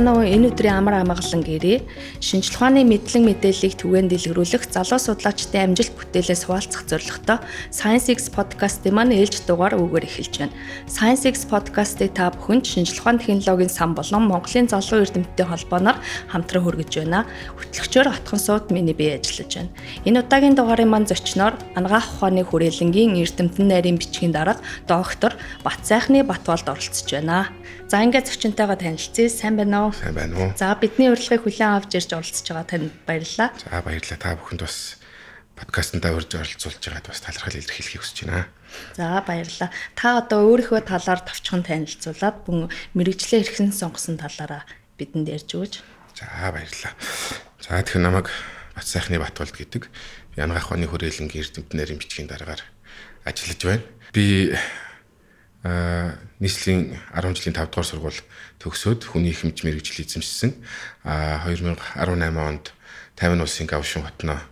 Сайн уу? Энэ өдрийн амар амгалан гэрээ шинжлэх ухааны мэдлэг мэдээллийг түгээн дэлгэрүүлэх залуу судлаачдын амжилт бүтээлээс хуваалцах зорилготой Science X podcast-ийн маань ээлж дугаар үүгээр эхэлж байна. Science X podcast-ыг та бүхэнд шинжлэх ухааны технологийн сан болон Монголын залуу эрдэмтдийн холбооноор хамтран хүргэж байна. Хөтлөгчөөр Отхон сууд миний бие ажиллаж байна. Энэ удаагийн дугаарын маань зочноор анагаах ухааны хүрээлэнгийн эрдэмтэн нарийн бичгийн дарга доктор Батсайхны Батболд оролцож байна. За ингээд зочинтойгоо танилцъя. Сайн байна уу? Сайн байна уу? За бидний урилгыг хүлээн авч ирж оролцож байгаа танд баярлалаа. За баярлалаа. Та бүхэнд бас подкастнда урьж оролцуулж байгаад бас талархал илэрхийлэхийг хүсэж байна. За баярлалаа. Та одоо өөрийнхөө талаар товчхон танилцуулаад бүн мэрэгчлээ хэрхэн сонгосон талаараа бидэнд ярьж өгөөч. За баярлалаа. За тэгэхээр намайг Батсайхны Батболд гэдэг анагаах ухааны хүрээлэнгийн эрдэмтэн нарийн бичгийн даргаар ажиллаж байна. Би нийслэлийн 10 жилийн 5 дугаар сургууль төгсөөд хүний хэмж мэрэгжил эзэмшсэн. 2018 онд Тайван улсын Гавшун хотноо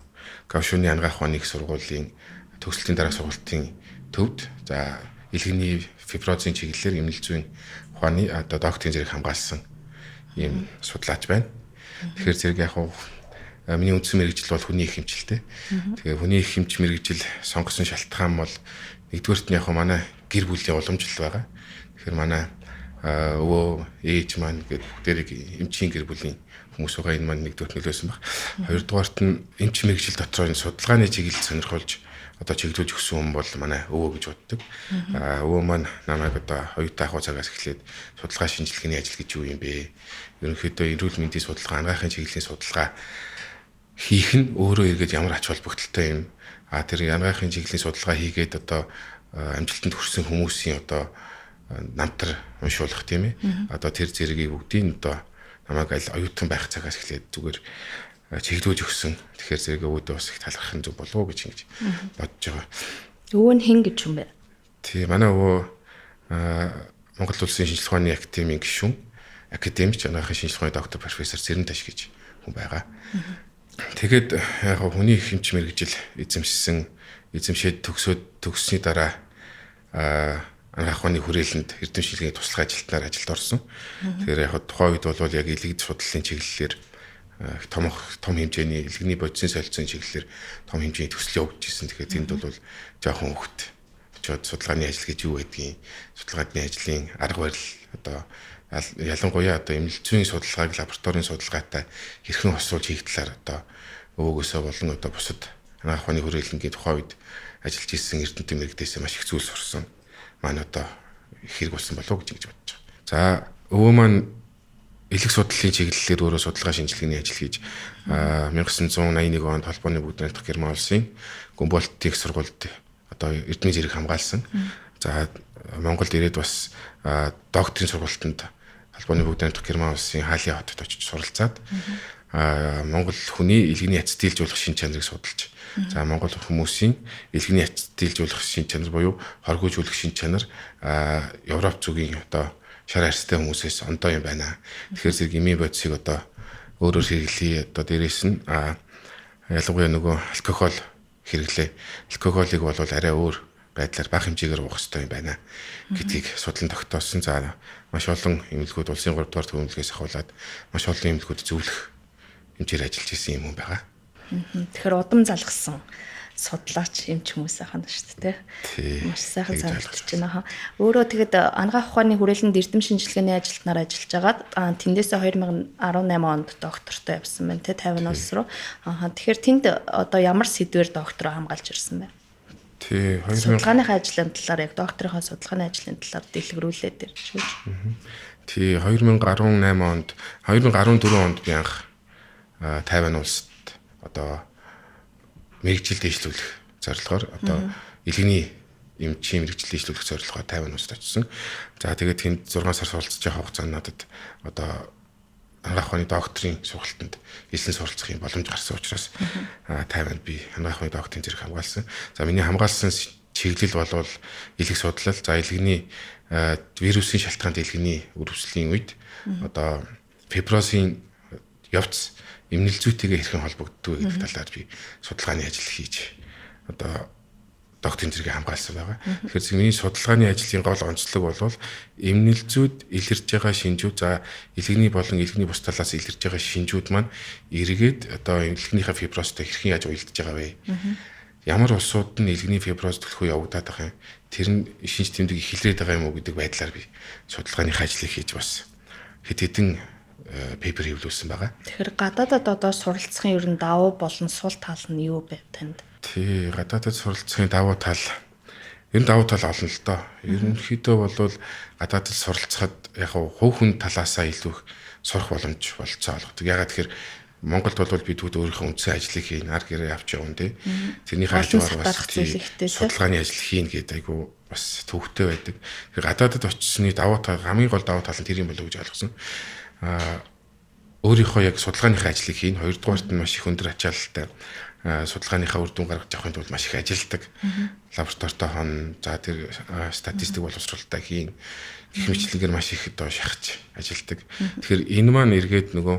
Гавшууны анагаах ухааны их сургуулийн төгсөлтийн дараах сургалтын төвд за илгэний фиброзын чиглэлээр эмнэл зүйн ухааны одоо докторийн зэрэг хамгаалсан ийм судлаач байна. Тэгэхээр зэрэг яг миний үндсэн мэрэгжил бол хүний их хэмжилтэй. Тэгээ хүний их хэмж мэрэгжил сонгосон шалтгаан бол нэгдүгээрт нь яг манай гэр бүлийн уламжлал байгаа. Тэгэхээр манай өвөө ээж маань гээд бүгдээрийг эмчийн гэр бүлийн хүмүүс байгаа. Энэ маань нэгдүгээрт нөлөөсөн баг. Хоёрдугаарт нь эмч мэрэгжил дотроо энэ судалгааны чиглэл сонирхолж одоо чиглүүлж өгсөн хүн бол манай өвөө гэж боддог. Өвөө маань намайг одоо оюутан ахуй цагаас эхлээд судалгаа шинжилгээний ажил гэж юу юм бэ? Ерөнхийдөө эрүүл мэндийн судалгаа, анагаахын чиглэлийн судалгаа хийх нь өөрөө эргээд ямар ач холбогдолтой юм. Тэр анагаахын чиглэлийн судалгаа хийгээд одоо амжилтанд хүрсэн хүмүүсийн одоо намтар уншуулах тийм ээ. Одоо тэр зэргийг бүгдийг одоо намайг аль оюутан байх цагаас эхлээд зүгээр чиглүүлж өгсөн. Тэгэхээр зэрэг өвөөдөө бас их талархах зүг болов уу гэж ингэж бодож байгаа. Өвөө нь хэн гэж юм бэ? Тий, манай өвөө Монгол Улсын шинжлэх ухааны академийн гишүүн, академич, анагаахын шинжлэх ухааны доктор профессор Цэрэнташ гэж хүн байгаа. Тэгээд яг хүний хэмч мэрэгжил эзэмшсэн, эзэмшээд төгссөний дараа анагаах ухааны хүрээлэнд эрдэм шинжилгээний туслах ажилтнаар ажилд орсон. Тэгэхээр яг тухайн үед бол яг илэгд судлалын чиглэлээр том хэмжээний илгэний бодисын солилцооны чиглэлээр том хэмжээний төсөл явуулж ирсэн. Тэгэхээр тэнд бол жоохон хөвгт очиод судалгааны ажил гэж юу гэдгийг, судалгааны ажлын арга барил одоо ялангуяа одоо эмнэл зүйн судалгааг лабораторийн судалгаатай хэрхэн хосуулж хийх талаар одоо өвөөгөөсөө болон одоо бусад анагаах ухааны хүрээлэнгийн тухайн үед ажиллаж исэн эрдэмтэн мэрэгдээс маш их зүйл сурсан. Маань одоо их хэрэг болсон болов уу гэж ингэж бодож байгаа. За өвөө маань элэг судлалын чиглэлээр өөрөө судалгаа шинжилгээний ажил хийж 1981 онд холбооны бүгд найрамдах Герман улсын Гумбольдт их сургуульд одоо эрдмийн зэрэг хамгаалсан. За Монголд ирээд бас докторийн сургалтанд холбооны бүгд найрамдах Герман улсын Хаалын хотод очиж суралцаад Монгол хүний илгэний ацетилжуулах шин чанарыг судалж, за Монгол хүмүүсийн илгэний ацетилжуулах шин чанар буюу хоргоожуулах шин чанар Европ зүгийн одоо шар арьстай хүмүүсээс ондоо юм байна. Тэгэхээр зэрэг эмийн бодисыг одоо өөрөөр хэрэглэе. Одоо дээрээс нь ялангуяа нөгөө алкогол хэрэглээ. Алкоголыг бол арай өөр байдлаар бага хэмжээгээр уух хэрэгтэй юм байна гэдгийг судлан тогтоосон. За маш олон эмнэлгүүд улсын 3 дугаар төвөмлөгөөс ахуулаад маш олон эмнэлгүүд зөвлөх хэмжээр ажиллаж исэн юм байгаа. Тэгэхээр удам залгасан судлаач эмч хүмүүс ахна шүү дээ, тий. Маш сайхан санагдаж байна. Өөрөө тэгэд анагаах ухааны хүрээлэнд эрдэм шинжилгээний ажилтнаар ажиллаж байгаад тэндээсээ 2018 онд доктортой явсан байна, тий, Тайван улс руу. Тэгэхээр тэнд одоо ямар сэдвээр доктороо хамгаалж ирсэн бэ? Тий, судалгааныхаа ажлын талаар яг докторийнхаа судалгааны ажлын талаар дэлгэрүүлээд ирж өгч. Тий, 2018 онд 2014 онд би анх Тайван улсад одоо мэрэгжил дэвшлүүлэх зорилгоор одоо илгэний эмчийн мэрэгжил дэвшлүүлэх зорилгоор Тайван улсад очсон. За тэгээд тэнд 6 сар суралцж байгаа хугацаанд надад одоо анагаах ухааны докторийн сургалтанд элсэн суралцах юм боломж гарсан учраас Тайванд би анагаах ухааны докторийн зэрэг хамгаалсан. За миний хамгаалсан чиглэл болвол элэг судлал, за элэгний вирусын шалтгаанд элэгний өрөвслийн үед одоо фиброзын явц эмнэл зүйтэйгээ хэрхэн холбогддог вэ гэдэг талаар би судалгааны ажил хийж одоо докторийн зэргийг хамгаалсан байгаа. Тэгэхээр зэрэг миний судалгааны ажлын гол онцлог бол эмнэл зүйд илэрж байгаа шинжүүд, за илгэний болон илгэний бус талаас илэрж байгаа шинжүүд маань эргээд одоо илгэнийхээ фиброзтой хэрхэн яаж уялдаж байгаа вэ? Ямар улсууд нь илгэний фиброз түлхүү явагдаад байгаа юм? Тэр нь шинж тэмдэг ихэлрээд байгаа юм уу гэдэг байдлаар би судалгааны ажлыг хийж бас хэд хэдэн paper хэвлүүлсэн байгаа. Тэгэхээр гадаадад одоо суралцахын ер нь давуу болон сул тал нь юу байв танд? Тий, гадаадад суралцахын давуу тал ер нь давуу тал олон л доо. Ерөнхийдөө бол гадаадад суралцахад яг хувь хүн талаасаа илүү их сурах боломж болцоо олгодог. Ягаад тэгэхээр Монголд бол бид бүгд өөрийнхөө үндсэн ажлыг хийн, ар гэрээ авч явна тий. Тэрнийхээ хажуугаар бас судалгааны ажил хийн гэдэг айгу бас төвхтэй байдаг. Тэгэхээр гадаадад очсны давуу тал, хамгийн гол давуу тал нь тэр юм болов гэж ойлгосон. Өөрийнхөө яг судалгааныхаа ажлыг хийн. Хоёрдугаарт нь маш их өндөр ачаалалтай судалгааныхаа үр дүн гаргаж авахын тулд маш их ажилладаг. Лабораторитой хон, за тэр статистик боловсролтой хийн гэх мэтлэнгээр маш их одоо шахаж ажилладаг. Тэгэхээр энэ маань эргээд нөгөө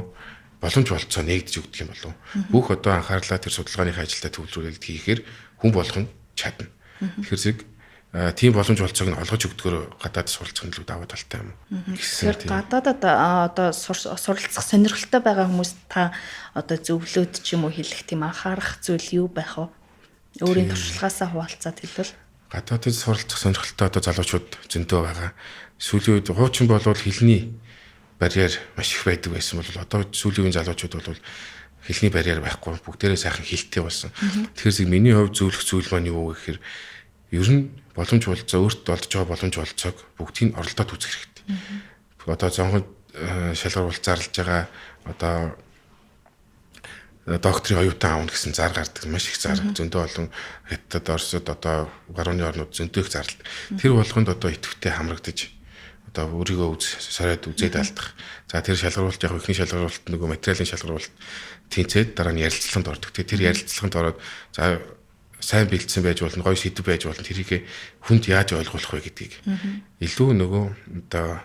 боломж болцоо нэгдэж өгдөг юм болов. Бүх одоо анхаарлаа тэр судалгааныхаа ажилдаа төвлөрүүлэлт хийхээр хүн болгон чадна. Тэгэхээр зэрэг тийм боломж болцоог нь олгож өгдгөөр гадаад суралцах нь илүү давуу талтай юм уу гэсэн. Тэгэхээр гадаадад одоо суралцах сонирхолтой байгаа хүмүүс та одоо зөвлөөд ч юм уу хэлэх тийм анхаарах зүйл юу байх вэ? Өөрийн туршлагаасаа хуваалцаад хэлбэл. Гадаадад суралцах сонирхолтой одоо залуучууд зөндөө байгаа. Сүүлийн үед хуучин болвол хэлний барьер маш их байдаг байсан бол одоо сүүлийн үеийн залуучууд бол хэлний барьер байхгүй, бүгдээрээ сайхан хэлтэй болсон. Тэгэхээр зэрэг миний хувьд зөвлөх зүйл маань юу вэ гэхээр ер нь боломж болцоо, өөртөө олдож байгаа боломж болцоог бүгдийг оролдоод үзэх хэрэгтэй. Одоо зонгон шалгаруулалт зарлж байгаа одоо докторийн оюутан аавна гэсэн зар гардаг, маш их зар. Зөндөө олон Хятад, Оросд, одоо гарууны орнууд зөндөө их зарлалт. Тэр болгонд одоо идэвхтэй хамрагдаж одоо өөрийгөө сориод үзээд алдах. За тэр шалгаруулалт яг эхний шалгаруулалт нөгөө материалын шалгаруулалт тэнцээд дараа нь ярилцлаганд ордог. Тэр ярилцлаганд ороод за сайн бэлдсэн байж болно, гоё сэдв байж болно. Тэрийг хүнд яаж ойлгуулах вэ гэдгийг илүү нөгөө одоо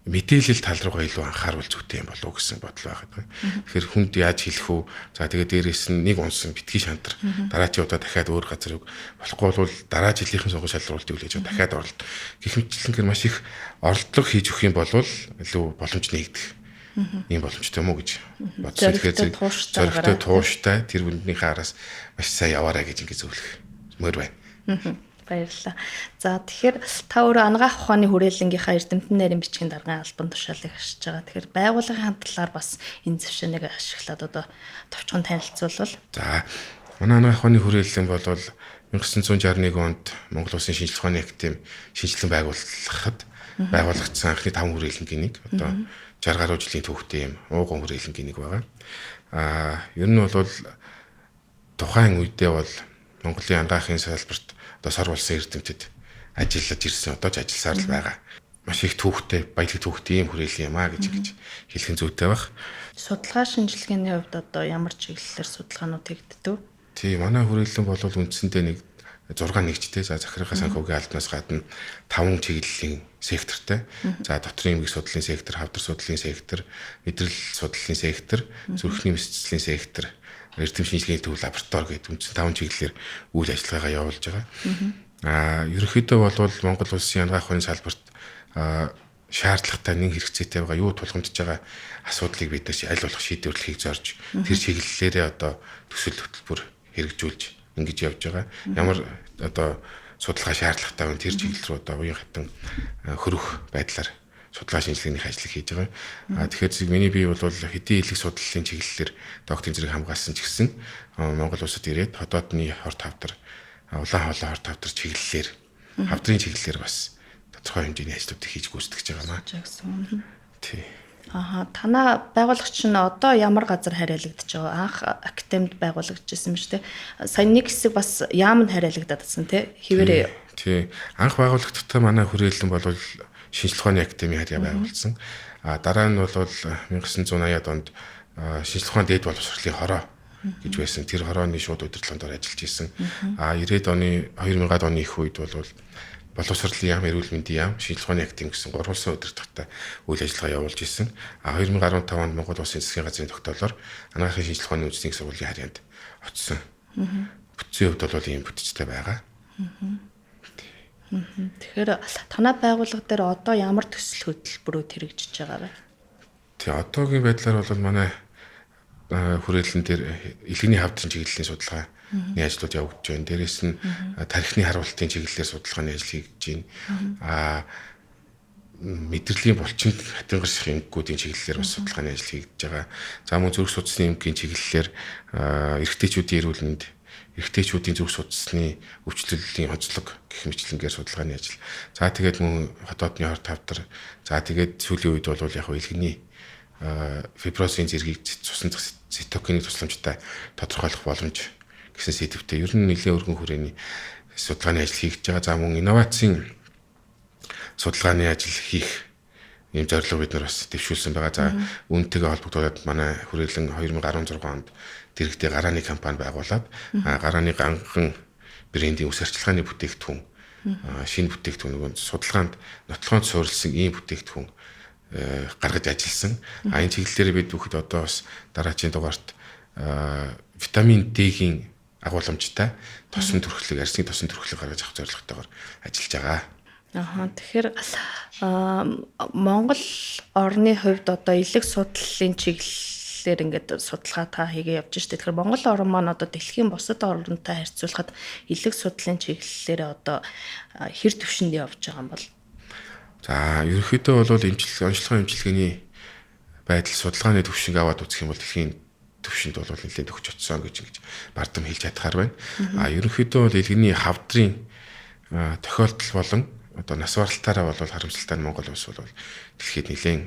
мэдээлэл тал руугаа илүү анхааруул зүйтэй юм болов уу гэсэн бодол байгаа. Тэгэхээр хүнд яаж хэлэх үү? За тэгээд дээрээс нь нэг унсан битгий шантар. Дараачийн удаа дахиад өөр газар болохгүй бол дараа жилийнхэн сонгон шалгаруултыг хүлээж аваад дахиад оролт. Гэх мэтчлэнгээр маш их оролдлого хийж өгөх юм бол илүү боломж нэгдэх ийм боломжтой юм уу гэж бодсон. Тэгэхээр зоригтой тууштай тэр хүнднийхээ араас маш сайн яваарай гэж ингэ зөвлөх мөр байна. Баярлалаа. За тэгэхээр та өөрөө анагаах ухааны хүрээлэнгийнхаа эрдэмтэн нарийн бичгийн даргын албан тушаалыг ашиглаж байгаа. Тэгэхээр байгууллагын талаар бас энэ зэвшнийг ашиглаад одоо товчхон танилцуулбал. За манай анагаах ухааны хүрээлэн бол 1961 онд Монгол Улсын шинжлэх ухааны академи шинжилэн байгуулахад байгуулагдсан анхны 5 хүрээлэнгийн нэг одоо 60 гаруй жилийн түүхтэй юм ууган хүрээлэнгийн нэг байгаа. Ер нь бол тухайн үедээ бол Монголын анагаахын салбарт одоо сар болсон эрдэмтэд ажиллаж ирсэн, одоо ч ажилласаар л байгаа. Маш их түүхтэй, баялаг түүхтэй юм хүрээлэн юм а гэж хэлэх нь зүйтэй байх. Судалгаа шинжилгээний хувьд одоо ямар чиглэлээр судалгаанууд хийгддэг вэ? Тий, манай хүрээлэн бол үндсэндээ нэг 6 нэгжтэй. За захиргааны санхүүгийн албанаас гадна 5 чиглэлийн сектортай. За дотрын эмгэг судлалын сектор, хавдар судлалын сектор, мэдрэл судлалын сектор, зүрхний мэсцлийн сектор, эрдэм шинжилгээний төв лаборатори гэдэг үндсэн 5 чиглэлээр үйл ажиллагаагаа явуулж байгаа. Ерөнхийдөө бол Монгол улсын анагаах ухааны салбарт шаардлагатай нэг хэрэгцээтэй байгаа юу тулгамдж байгаа асуудлыг бид нар аль болох шийдвэрлэхийг зорж тэр чиглэлээрээ одоо төсөл хөтөлбөр хэрэгжүүлж ингэж явж байгаа. Ямар одоо судалгаа шаардлагатай вэ? Тэр чиглэл рүү одоо уян хатан хөрөх байдлаар судалгаа шинжилгээний ажлыг хийж байгаа. Тэгэхээр зэрэг миний бие бол хэдийн элэг судлалын чиглэлээр докторийн зэрэг хамгаалсан ч гэсэн Монгол улсад ирээд ходоодны хорт хавдар, улаан хоолой хорт хавдар чиглэлээр, хавдрын чиглэлээр бас тодорхой хэмжээний ажлуудыг хийж гүйцэтгэж байгаа маа. Тий. Аха, танаа байгуулагч нь одоо ямар газар харьяалагдаж байгаа? Анх академид байгуулагдчихсан юм шүү дээ. Сая нэг хэсэг бас яамд харьяалагдаад байсан тий. Хിവэрээ. Тий. Анх байгуулагдахдаа манай хүрээлэн бол шинжлэх ухааны академийн харьяа байгуулсан. А дараа нь бол 1980-ад онд шинжлэх ухааны дээд боловсролын хороо гэж байсан. Тэр хорооны шууд удирдлагын дор ажиллаж исэн. А 90-ад оны 2000-ад оны их үед бол боловсролын яам, эрүүл мэндийн яам, шинжлэх ухааны академи гэсэн гурван улсын удирдлагатай үйл ажиллагаа явуулж исэн. А 2015 онд Монгол Улсын засгийн газрын тогтоолоор анагаахын шинжлэх ухааны үндэсний сургуулийн харьяанд очсон. Бүтцийн хувьд бол ийм бүтцтэй байгаа. Тэгэхээр танай байгууллага дээр одоо ямар төсөл хөтөлбөрүүд хэрэгжиж байгаа вэ? Тий, одоогийн байдлаар бол манай хүрээлэн дээр элгэний хавдрын чиглэлийн судалгааны ажлууд явагдаж байна. Дээрээс нь тархины харуултын чиглэлээр судалгааны ажил хийгдэж байна. Мэдрэлийн булчин хатангар ших эмгэгүүдийн чиглэлээр бас судалгааны ажил хийгдэж байгаа. За мөн зүрх судасны эмгэгийн чиглэлээр эрэгтэйчүүдийн эрүүл мэнд, эрэгтэйчүүдийн зүрх судасны өвчлөлийн онцлог гэх мэтлэнгээр судалгааны ажил. За тэгээд мөн хотоодны хор тавдар. За тэгээд сүүлийн үед бол яг элгэний фиброзын зэргийг цусан цитокины тусламжтай тодорхойлох боломж гэсэн сэдвтэй ер нь нэлээд өргөн хүрээний судалгааны ажил хийгдэж байгаа. За мөн инновацийн судалгааны ажил хийх ийм зорилго бид нар бас дэвшүүлсэн байгаа. За үүнтэйгээ холбогдуулаад манай хүрээлэн 2016 онд дэрэгдээ гарааны компани байгуулад гарааны ганхан брендийн үс арчилгааны бүтээгдэхүүн, шинэ бүтээгдэхүүн нөгөө судалгаанд нотлохонд суурилсан ийм бүтээгдэхүүн гаргаж ажилласан. Энэ чиглэлээр бид бүхэд одоо бас дараачийн дугаарт витамин D-ийн агуулмжтай тосон төрхлөг, арьсны тосон төрхлөг гаргаж авах зорилготойгоор ажиллаж байгаа. Тэгэхээр Монгол орны хувьд одоо элэг судлалын чиглэлээр ингээд судалгаа та хийгээ явж штэ. Тэгэхээр Монгол орн маань одоо дэлхийн бусад орнтой харьцуулахад элэг судлалын чиглэлээр одоо хэр түвшинд явж байгаа юм бол? За ерөнхийдөө бол эмчилгээ, онцлогын эмчилгээний байдал судалгааны түвшинг аваад үзэх юм бол дэлхийн түвшинд бол нэлээд төгч очсон гэж ингэж бардам хэлж чадхаар байна. Ерөнхийдөө бол элгэний хавдрын тохиолдол болон одоо нас баралтаараа бол харамсалтай нь Монгол улс бол дэлхийд нэлээд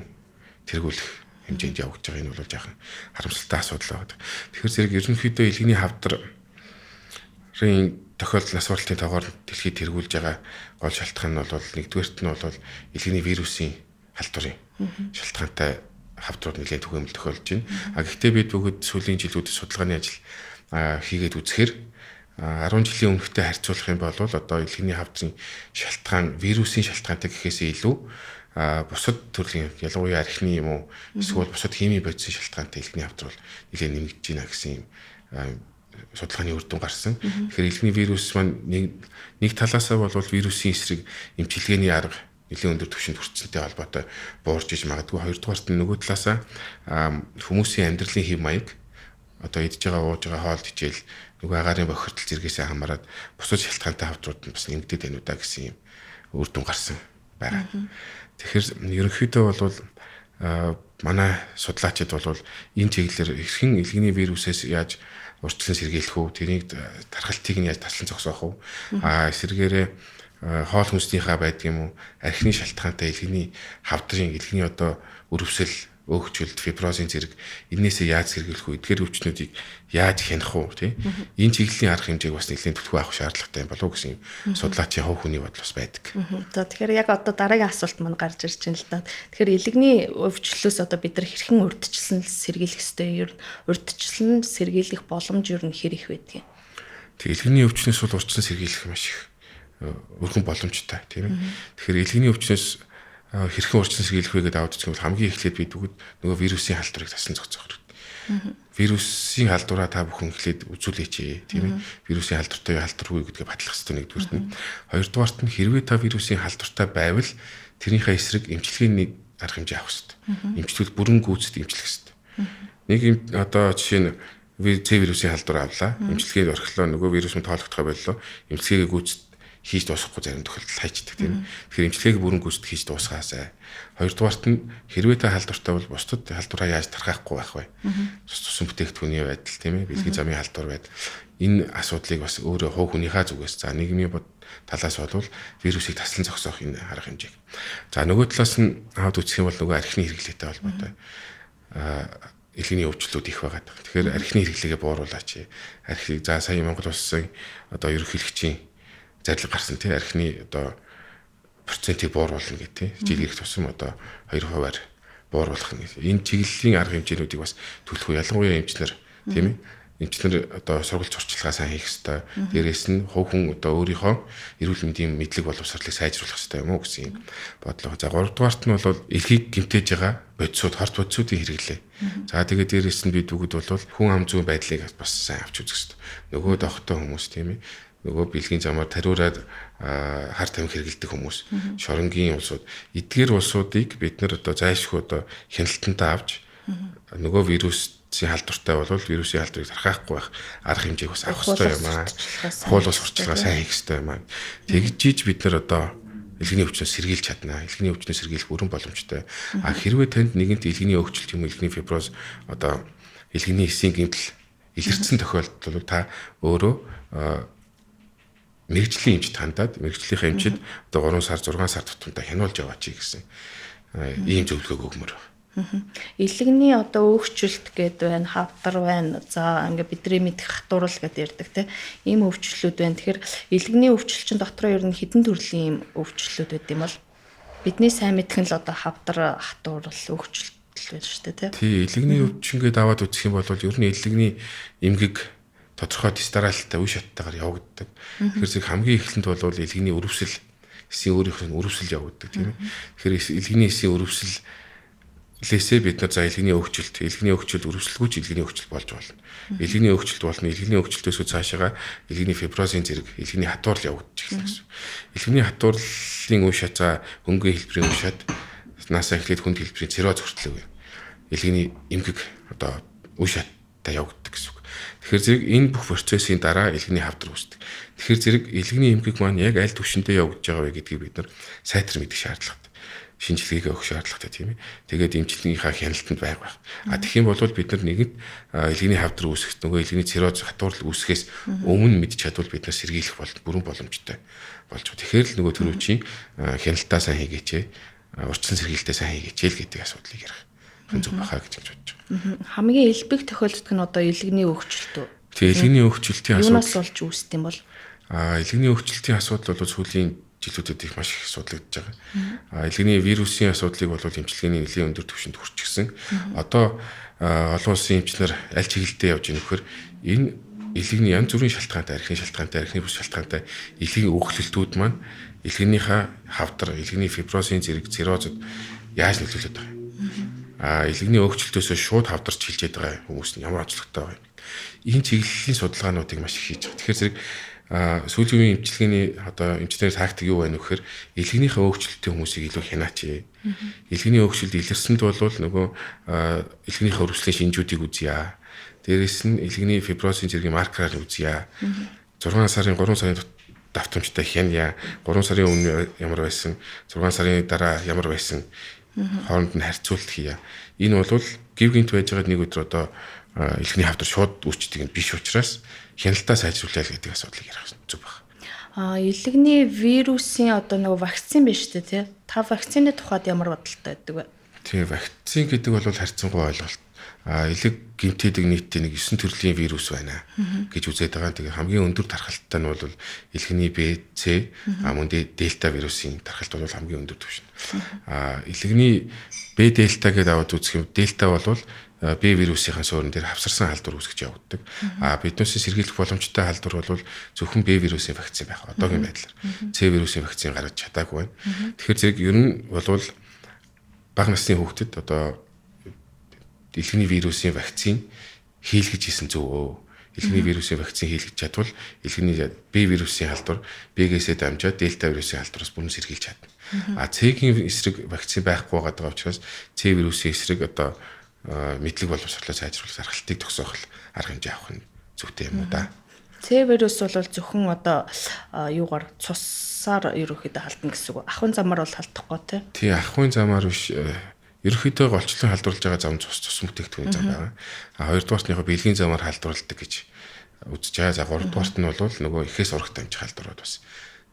тэргүүлэх хэмжээнд явагдаж байгаа. Энэ бол жаахан харамсалтай асуудал байна. Тэгэхээр зэрэг ерөнхийдөө элгэний хавдрын тохиолдол нас баралтын тоогоор дэлхийд тэргүүлж байгаа гол шалтгаан нь бол нэгдүгээрт нь бол элгэний вирусын халдварын шалтгаантай хавдрууд нэлээд түгээмэл тохиолдож байна. Гэхдээ бид бүгд сүүлийн жилүүдэд судалгааны ажил хийгээд үзэхээр 10 жилийн өмнөхтэй харьцуулах юм бол одоо элгэний хавдрын шалтгаан вирусын шалтгаантай гэхээсээ илүү бусад төрлийн ялангуяа архины юм уу эсвэл бусад химийн бодисын шалтгаантай элгэний хавдар бол нэлээд нэмэгдэж байна гэсэн юм судалгааны үр дүн гарсан. Тэгэхээр элгэний вирус маань нэг талаасаа бол вирусын эсрэг эмчилгээний арга нэлээд өндөр түвшинд хүрчсэнтэй холбоотой буурч иж магадгүй. Хоёрдугаарт нь нөгөө талаасаа хүмүүсийн амьдралын хэв маяг одоо идж байгаа ууж байгаа хоол хичээл нөгөө агаарын бохирдол зэргээс хамаарат бусад шалтгаантай хавдрууд нь бас нэмэгдээд байна уу да гэсэн юм үр дүн гарсан байгаа. Тэгэхээр ерөнхийдөө бол манай судлаачид бол энэ чиглэлээр хэрхэн элгэний вирусээс яаж урьдчилан сэргийлэх үү, тэрийг тархалтыг нь яаж таслан зогсоох уу, эсрэгээрээ хоол хүнснийхаа байдаг юм уу, архины шалтгаантай элгэний хавдрын элгэний одоо өрөвсөл, өөгчлөлт, фиброзын зэрэг энээсээ яаж сэргийлэх үү, эдгээр өвчнүүдийг яаж хянах уу, тий? Энэ чиглэлийн арга хэмжээг бас нэлээд түлхүү авах шаардлагатай юм болов уу гэсэн юм судлаачийн хувь хүний бодол бас байдаг. За тэгэхээр яг одоо дараагийн асуулт маань гарч ирж байна л да. Тэгэхээр элэгний өвчлөлөөс одоо бид нар хэрхэн урьдчилан сэргийлэх ёстой, ер нь урьдчилан сэргийлэх боломж ер нь хэр их байдгийг? Тэг элэгний өвчнөөс бол урьдчилан сэргийлэх маш их өргөн боломжтой, тийм ээ. Тэгэхээр элэгний өвчнөөс хэрхэн урьдчилан сэргийлэх вэ гэдээ аваад үзэх юм бол хамгийн эхлээд бид бүгд нөгөө вирусын халдварыг таслан зогсоох хэрэгтэй. Вирусын халдвараа та бүхэн эхлээд үзүүлээч, тийм ээ. Вирусын халдвартай халдваргүй гэдгээ батлах хэрэгтэй нэгдүгüрт нь. Хоёрдугаарт нь хэрвээ та вирусын халдвартай байвал тэрнийхээ эсрэг эмчилгээний арга хэмжээ авах хэрэгтэй. Эмчилвэл бүрэн гүйцэд эмчлэх хэрэгтэй. Нэг юм одоо жишээ нь С вирусын халдвар авлаа. Эмчилгээд орхилоо, нөгөө вирус нь тоологдохоо боллоо. Эмчилгээгээ гүйцэд хийж дуусгахгүй зарим тохиолдолд хайчдаг, тийм ээ. Тэгэхээр эмчилгээг бүрэн гүйцэд хийж дуусгаасай. Хоёрдугаарт нь хэрвээ та халдвартай бол бусдад халдвараа яаж тархаахгүй байх вэ? Цус бүтээгдэхүүний байдал, тийм ээ, бэлгийн замын халдвар байдал. Энэ асуудлыг бас өөрөө хувь хүнийхээ зүгээс за нийгмийн талаас бол вирусыг таслан зогсоох энэ арга хэмжээг. За нөгөө талаас нь аваад үзэх юм бол нөгөө архины хэрэглээтэй холбоотой элгэний өвчлөлүүд их байгаа. Тэгэхээр архины хэрэглээгээ бууруулаач. Архийг за сая Монгол улсын одоо ерөнхийлөгчийн зарлиг гарсан, тий, архины одоо процентыг бууруулна гэх, тий. Жил ирэх тусам одоо 2%-аар бууруулах нь. Энэ чиглэлийн арга хэмжээнүүдийг бас түлхүү ялангуяа эмчнэр, тийм ээ, Эмчнэр одоо сургалт сурчлагаа сайн хийх ёстой. Дээрээс нь хувь хүн одоо өөрийнхөө эрүүл мэндийн мэдлэг боловсролыг сайжруулах ёстой юм уу гэсэн юм бодлого. За гуравдугаарт нь бол элгийг гэмтээж байгаа бодисууд, хорт бодисуудын хэрэглээ. За тэгээд дээрээс нь бид бүгд бол хүн ам зүйн байдлыг бас сайн авч үзэх ёстой. Нөгөө дохтой хүмүүс тийм ээ. Нөгөө бэлгийн замаар тариураад хар тамхи хэрэглэдэг хүмүүс, шоронгийн улсууд, эдгээр улсуудыг бид нар одоо зайлшгүй одоо хяналтандаа авч нөгөө вирусын халдвартай бол вирусын халдварыг тархаахгүй байх арга хэмжээг бас авах ёстой юм аа. Хуулбар сурталчилгаа сайн хийх ёстой юм аа. Тэгж ийж бид нар одоо элгэний өвчнөөс сэргийлж чадна. Элгэний өвчнөөс сэргийлэх бүрэн боломжтой. А хэрвээ танд нэгэнт элгэний өвчлөлт юм уу, элгэний фиброз одоо элгэний эсийн гэмтэл илэрсэн тохиолдолд бол та өөрөө мэргэжлийн эмчид хандаад мэргэжлийнхээ эмчид одоо 3 сар 6 сар тутамдаа хянуулж яваач гэсэн ийм зөвлөгөөг өгмөр. Элэгний одоо өөгчлөлт гээд байна, хавдар байна. За ингээ бидний мэдэх хатуурал гэдээ ярьдаг те. Ийм өвчлөлүүд байна. Тэгэхээр элэгний өвчлөл чинь дотроо ер нь хэдэн төрлийн ийм өвчлөлүүд байд юм бол бидний сайн мэдэх нь л одоо хавдар, хатуурал, өөгчлөлт байна шүү дээ те. Тий, элэгний өвчин гээд аваад үзэх юм бол ер нь элэгний эмгэг тодорхой дистаралтай үе шаттайгаар явагддаг. Тэгэхээр зэрэг хамгийн эхлэнд бол элэгний өрөвсөл, эсийн өөрийнх нь өрөвсөл явагддаг тийм ээ. Тэгэхээр элэгний эсийн өрөвсөл лээсээ бид нар за элэгний өвчлөлт, элэгний өвчлөлт өрөвсөлгүй ч элэгний өвчлөлт болж болно. Элэгний өвчлөлт болно. Элэгний өвчлөлтөөсөө цаашаага элэгний фиброзын зэрэг элэгний хатуурал явагдаж эхэлнэ гэсэн. Элэгний хатуурлын үе шат за хөнгөн хэлбэрийн үе шат наасаа эхлээд хүнд хэлбэрийн цирроз хүртэл элэгний эмгэг одоо үе шаттай явагддаг гэсэн үг. Тэгэхээр зэрэг энэ бүх процессын дараа элэгний хавдар үүсдэг. Тэгэхээр зэрэг элэгний эмгэг маань яг аль түвшиндээ явагдаж байгаа вэ гэдгийг бид нар сайтар мэдэх шаардлагатай. Шинжилгээг өгөх шаардлагатай тийм ээ. Тэгээд эмчилгээнийхээ хяналтанд байх байх. А тэгэх юм бол бид нар нэгэнт элэгний хавдар үүсэх, нөгөө элэгний цирроз хатуурал үүсгэхээс өмнө мэдж чадвал бид нар сэргийлэх бол бүрэн боломжтой болж байгаа. Тэгэхээр л нөгөө төрөвчийн хяналтаа сайн хийгээч, урьдчилан сэргийлэлтээ сайн хийгээч л гэдэг асуудлыг ярих зөв байхаа гэж бодож байгаа. Хамгийн элбэг тохиолддог нь одоо элэгний өвчлөлт үү? Тэгээ элэгний өвчлөлтийн асуудал юунаас болж үүсдэг юм бол? Элэгний өвчлөлтийн асуудал бол сүүлийн жилүүдэд их маш их судлагдж байгаа. Элэгний вирусын асуудлыг бол эмчилгээний нэлээн өндөр түвшинд хүрчихсэн. Одоо олон улсын эмчнэр аль чиглэлдээ явж байгаа нөхөр энэ элэгний янз бүрийн шалтгаантай, архины шалтгаантай, архины бүс шалтгаантай элэгний өвчлөлтүүд маань элэгнийхээ хавдар, элэгний фиброзын зэрэг циррозод яаж нөлөөлөд байгаа юм? Элэгний өвчлөлтөөсөө шууд хавдарч хилжээд байгаа хүмүүс нь ямар онцлогтой байгаа юм? Энэ чиглэлийн судалгаануудыг маш их хийж байгаа. Тэгэхээр зэрэг сүүлийн үеийн эмчилгээний одоо эмчнэр тактик юу байна вэ гэхээр элэгнийхээ өвчлөлтийн хүмүүсийг илүү хянаач. Элэгний өвчлөлт илэрсэнд бол нөгөө элэгнийхээ өрөвслийн шинжүүдийг үзье. Дээрээс нь элэгний фиброзын зэргийн маркераар үзье. 6 сарын 3 сарын давтамжтай хянья. 3 сарын өмнө ямар байсан, 6 сарын дараа ямар байсан хооронд нь харьцуулт хийе. Энэ бол гів гинт байж байгаад нэг өдөр одоо элэгний хавдар шууд үүсчдэг юм биш учраас хяналтаа сайжруулъя гэдэг асуудлыг ярих зүг байна. Элэгний вирусын одоо нөгөө вакцин биш үү те? Та вакцины тухайд ямар бодолтой байдаг вэ? Тий, вакцин гэдэг бол харьцангуй ойлголт. Элэг гэмтээдэг нийтдээ нэг 9 төрлийн вирус байна гэж үзээд байгаа. Тэгээ хамгийн өндөр тархалттай нь бол элэгний Б, С, мөн дельта вирусын тархалт бол хамгийн өндөр түвшинд. Элэгний Б дельта гэдээ аваад үзэх юм. Дельта бол Б вирусынхаа суурин дээр хавсарсан халдвар үүсгэж явагддаг. Биднээсээ сэргийлэх боломжтой халдвар бол зөвхөн Б вирусын вакцин байх. Одоогийн байдлаар С вирусын вакцин гаргаж чадаагүй байна. Тэгэхээр зэрэг ер нь бол бага насны хүүхдэд одоо элэгний вирусын вакцин хийлгэж исэн зөв өө. Элэгний вирусын вакцин хийлгэж чадвал элэгний Б вирусын халдвар Б-гээсээ дамжаад дельта вирусын халдвараас бүрэн сэргийлж чадна. С-гийн эсрэг вакцин байхгүй байгаа учраас С вирусын эсрэг одоо мэдлэг боловсрлоо сайжруулах аргалтыг тогсоох арга хэмжээ авах нь зүйтэй юм уу да. С вирус бол зөвхөн одоо юугаар цусаар ерөнхийдөө халдна гэсэн үг. Ахуйн замаар бол халдахгүй тий. Тий, ахуйн замаар биш. Ерөнхийдөө голчлон халдварлаж байгаа зам цус бүтээгдэхүүний зам байгаа. Хоёрдугаарт нь яг бэлгийн замаар халдварладаг гэж үзэж байгаа. За гуравдугаарт нь бол нөгөө ихээс урагт дамжих халдварууд бас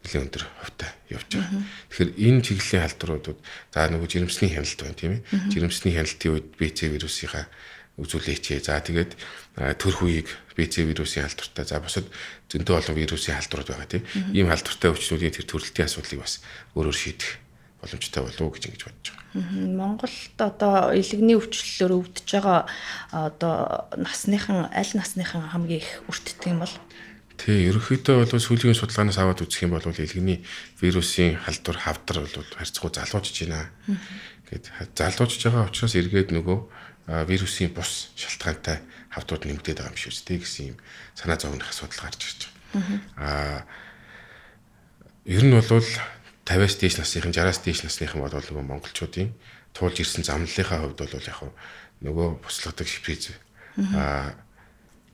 нэлээн өндөр хувьтай явж байгаа. Тэгэхээр энэ чиглэлийн халдваруудад за нөгөө жирэмсний хяналт байна тийм ээ. Жирэмсний хяналтын үед БЦ вирусынхаа үзүүлээч. За тэгээд төрх үеийг БЦ вирусын халдвартай, за бусад зөндөө олон вирусын халдварууд байгаа тийм. Ийм халдвартай өвчнүүдийн тэр төрөлтийн асуудлыг бас өөрөөр шийдэх боломжтой болов уу гэж ингэж бодож байгаа. Монголд одоо илэгний өвчлөлөөр өвдөж байгаа одоо насныхан аль насныхан хамгийн их өртдөг юм бол? Тий, ерөнхийдөө бол сүүлийн судалгаанаас аваад үзэх юм бол илгэний вирусын халдвар хавдар бол харьцангуй залуужж байна. Гэт залуужж байгаа учраас эргээд нөгөө вирусын бус шалтгаантай хавдрууд нэмэгдээд байгаа юм шиг үстэй гэсэн юм санаа зовных асуудал гарч ирж байгаа. Аа ер нь бол 50-аас дээш насныхан 60-аас дээш насныхан бол нөгөө монголчуудын туулж ирсэн замналынхаа хувьд бол яг нөгөө буслагддаг шиприз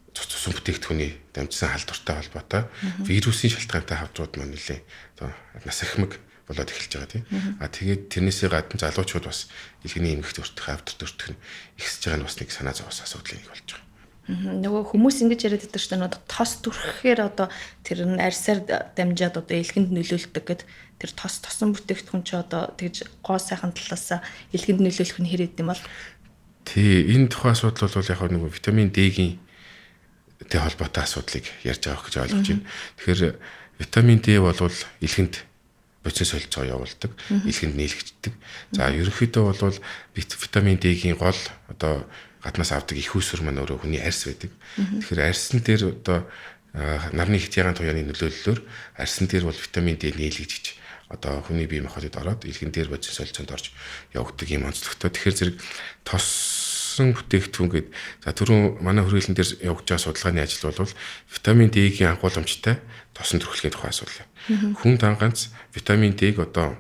цус цусан бүтээгдэхүүний дамжсан халдвартай холбоотой вирусын шалтгаантай хавдрууд маань нэлээ одоо нас ахмаг болоод эхэлж байгаа тийм. А тэгээд тэрнээсээ гадна залуучууд бас илгэний эмгэгт өртөх, хавдарт өртөх нь ихсэж байгаа нь бас нэг санаа зовоос асуудлын нэг болж байгаа. Нөгөө хүмүүс ингэж яриад байдаг шүү дээ. Тос түрхэхээр одоо тэр нь арьсаар дамжаад одоо илгэнд нөлөөлдөг гэд тэр тос тосон бүтээгдэхүүн чи одоо тэгж гоо сайхан талаас илгэнд нөлөөлөх нь хэр идэм бол? Тий, энэ тухайн асуудал бол яг нөгөө витамин D-гийн тэ холбоотой асуудлыг ярьж байгаа гэж ойлгож байна. Тэгэхээр витамин D бол илгэнд процесс солилцоо явуулдаг, илгэнд нийлэгддэг. За ерөнхийдөө бол витамин D-гийн гол одоо гаднаас авдаг их үүсвэр маань өөрөө хүний арьс байдаг. Тэгэхээр арьсан дээр одоо нарны хит ягаан туяаны нөлөөллөөр арьсан дээр бол витамин D нийлэгдэж одоо хүний бие махбодод ороод илгэн дээр бодис солилцоонд орж явагддаг юм онцлогтой. Тэгэхээр зэрэг тосон бүтээгдэхүүн гээд за түрүүн манай хүрээлэн дээр явагдаж байгаа судалгааны ажил бол витамин D-гийн агуулмжтай тосон төрхлөгийн тухай асуудал. Хүн дан ганц витамин D-г одоо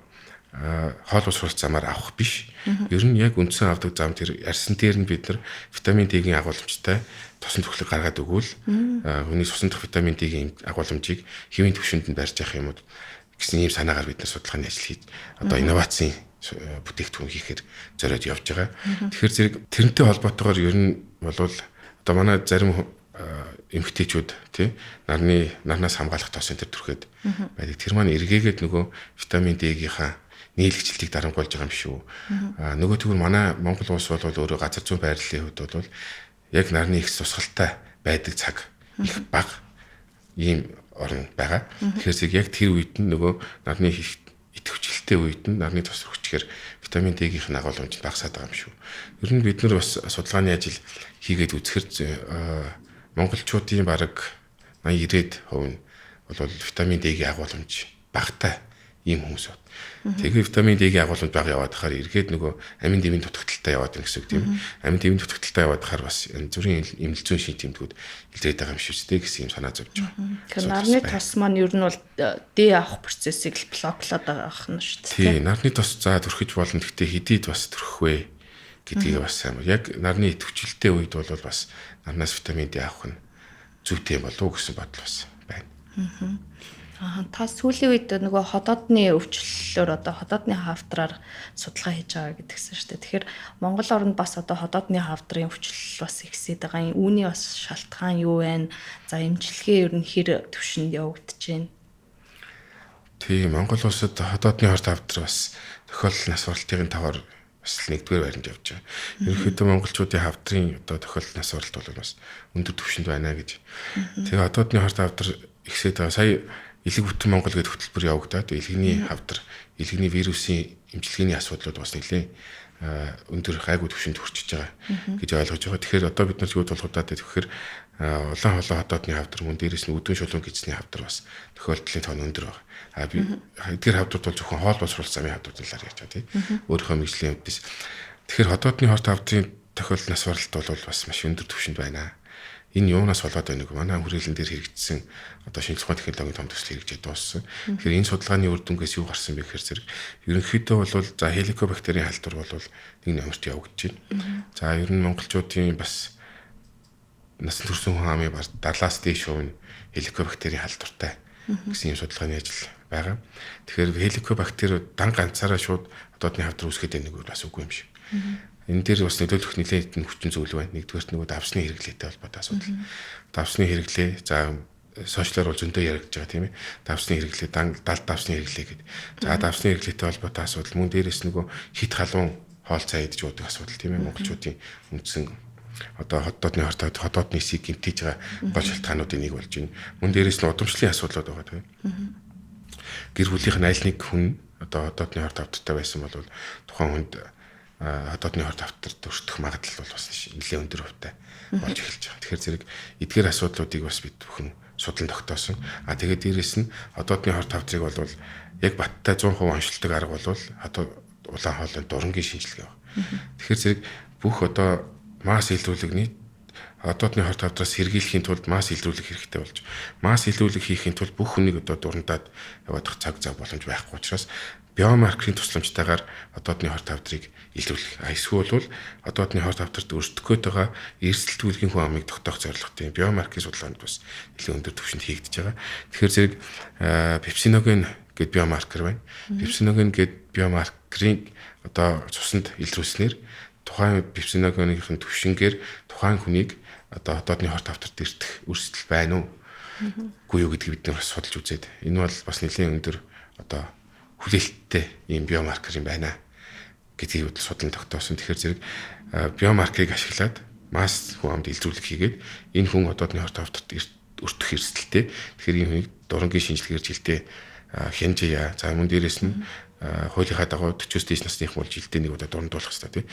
хоол уусралт замаар авах биш. Ер нь яг үндсэн авдаг зам тэр арьсан дээр нь бид нар витамин D-гийн агуулмжтай тосон төрхлөг гаргаад өгвөл хүний цусан дах витамин D-гийн агуулмжийг хэвийн түвшинд нь барьж явах юм уу гэсэн ийм санаагаар бид нар судалгааны ажил хийж одоо инновацийн бүтээгдэхүүн хийхээр зориод явж байгаа. Тэгэхээр зэрэг тэрнтэй холбоотойгоор ер нь бол одоо манай зарим эмэгтэйчүүд тий нарны нарнаас хамгаалах тосын тэр түрхэд байдаг. Тэр маань эргээгээд нөгөө витамин D-гийнхаа нийлэгчлэлтийг дарангуйлж байгаа юм шүү. Аа нөгөө тэгвэр манай Монгол улс бол өөрөө газар зүйн байрлалын хувьд бол яг нарны их тусгалтай байдаг цаг их бага ийм орн байгаа. Тэгэхээр зэрэг яг тэр үед нь нөгөө нарны идэвхжлэлтэй үед нь нарны тус өргөчгээр витамин D-гийн агуулмж багасаад байгаа юм шүү. Ер нь бид нар бас судалгааны ажил хийгээд үзэхэр монголчуудын бараг 80 90% нь бол витамин D-гийн агуулмж багатай ийм хүмүүс байна. Тэгээ витамин D-гийн агуулмж бага яваад хахаар эргээд нөгөө амин дэмийн дутагдaltaй яваад байна гэсэн үг тийм. Амин дэмийн дутагдaltaй яваад хахаар бас янз бүрийн эмнэл зүйн шин тэмдгүүд илрээд байгаа юм шиг үстэй гэсэн юм санаа зовж байгаа. Тэгэхээр нарны тос маань ер нь бол D авах процессыг л блоклоод байгаа юм шүү дээ. Тийм, нарны тос за түрхэж болно. Гэхдээ хэдийд бас түрхэх вэ гэдгийг бас сайн. Яг нарны идэвхжлэлтэй үед бол бас нарнаас витамин D авах нь зүйтэй болов уу гэсэн бодол бас байна. Та сүүлийн үед нөгөө ходоодны өвчлөлөөр одоо ходоодны хавдраар судалгаа хийж байгаа гэдгсэн шүү дээ. Тэгэхээр Монгол оронд бас одоо ходоодны хавдрын өвчлөл бас ихсээд байгаа юм. Үүний бас шалтгаан юу вэ? За эмчилгээ ер нь хэр түвшинд явагдаж байна? Тийм, Монгол улсад ходоодны хорт хавдар бас тохиолдол нас баралтын таваар бас л нэгдүгээр байранд явж байгаа. Ерөнхийдөө монголчуудын хавдрын одоо тохиолдол нас баралт бол бас өндөр түвшинд байна гэж. Тэгээ ходоодны хорт хавдар ихсээд байгаа. Сая элэг бүтэн Монгол гэдэг хөтөлбөр явагдаад элэгний хавдар, элэгний вирусын эмчилгээний асуудлууд бас нэлээд өндөр гайгүй түвшинд хүрчиж байгаа гэж ойлгож байгаа. Тэгэхээр одоо бид нар юу тулгуудаад тэгэхээр улаан холоо ходоодны хавдар мөн дээрээс нь үдэн шулуун гидсний хавдар бас тохиолдлын тоон өндөр байгаа. А би эдгээр хавдрууд бол зөвхөн хоол боловсруулах замын хавдруудын талаар ярьж байгаа тийм. Өөрийнхөө мэргэжлийн үүднээс. Тэгэхээр ходоодны хорт хавдрын тохиолдол нас баралт бол бас маш өндөр түвшинд байна. Энэ юунаас болоод байна вэ? Манай хүрээлэн дээр хэрэгжсэн одоо шинжлэх ухааны технологийн том төсөл хэрэгжээд дууссан. Тэгэхээр энэ судалгааны үр дүнгээс юу гарсан бэ гэхээр зэрэг ерөнхийдөө бол за хеликобактерийн халдвар бол нэг номерт явагдаж байна. За ер нь монголчуудын бас насан турш хүн амын бар 70-аас дээш хувь нь хеликобактерийн халдвартай гэсэн юм судалгааны ажил байгаа. Тэгэхээр хеликобактер дан ганцаараа шууд одоодны хавдар үүсгээд байна нэг бас үгүй юм шиг. Энэ дээр бас нөлөөлөх нэлээд хүчин зүйл байна. Нэгдүгээрт нөгөө давсны хэрэглээтэй холбоотой асуудал. Давсны хэрэглээ, за сошиалар бол зөндөө яригдж байгаа тийм ээ. Давсны хэрэглээ, далд давсны хэрэглээ гэдэг. За давсны хэрэглээтэй холбоотой асуудал. Мөн дээрээс нөгөө хит халуун хоол цай идэж уудаг асуудал тийм ээ. Монголчуудын үндсэн одоо хотоодны хортоод хотоодны эсийг гэмтэж байгаа гол шалтгаануудын нэг болж байна. Мөн дээрээс нь удамшлын асуудлууд байгаа тийм ээ. Гэр бүлийнх нь аль нэг хүн одоо хотоодны хорт хавдартай байсан бол тухайн хүнд хотоодны хорт хавдарт өртөх магадлал бол бас нэлээд өндөр хувьтай болж эхэлж байгаа. Тэгэхээр зэрэг эдгээр асуудлуудыг бас бид бүхэн судлан тогтоосон. А тэгээд дээрэс нь хотоодны хорт хавдрыг бол яг баттай 100% онцлдог арга бол одоо улаан хоолойн дурангийн шинжилгээ байна. Тэгэхээр зэрэг бүх одоо масс илрүүлэгний хотоодны хорт хавдраас сэргийлэхийн тулд масс илрүүлэх хэрэгтэй болж, масс илрүүлэх хийхийн тулд бүх хүнийг одоо дурандаад яваадах цаг зав боломж байхгүй учраас биомаркерын тусламжтайгаар хотоодны хорт хавдрыг илрүүлэх. Эсвэл бол хотоодны хорт хавдарт өртөх гээд байгаа эрсдэлт бүлгийн хүн амыг тогтоох зорилготой биомаркерын судалгаанд бас нэлээд өндөр түвшинд хийгдэж байгаа. Тэгэхээр зэрэг пепсиноген гээд биомаркер байна. Пепсиноген гээд биомаркерын одоо цуснд илрүүлснээр тухайн пепсиногеных түвшингээр тухайн хүнийг одоо хотоодны хорт хавдарт эртэх өрсөлдөл байна уу? Үгүй юу гэдгийг бид нар бас судалж үзээд энэ бол бас нэлээд өндөр одоо хүлээлттэй ийм биомаркер юм байна гэдгийг судлан тогтоосон. Тэгэхээр зэрэг биомаркерыг ашиглаад масс хүн амд илрүүлэх хийгээд энэ хүн хотоодны хорт хавдарт өртөх эрсдэлтэй. Тэгэхээр энэ хүнийг дурангийн шинжилгээгээр жилдээ хянжия. За мөн дээрээс нь хуулийнхаа дагуу 40-оос дээш насных бол жилдээ нэг удаа дурандуулах хэрэгтэй тийм.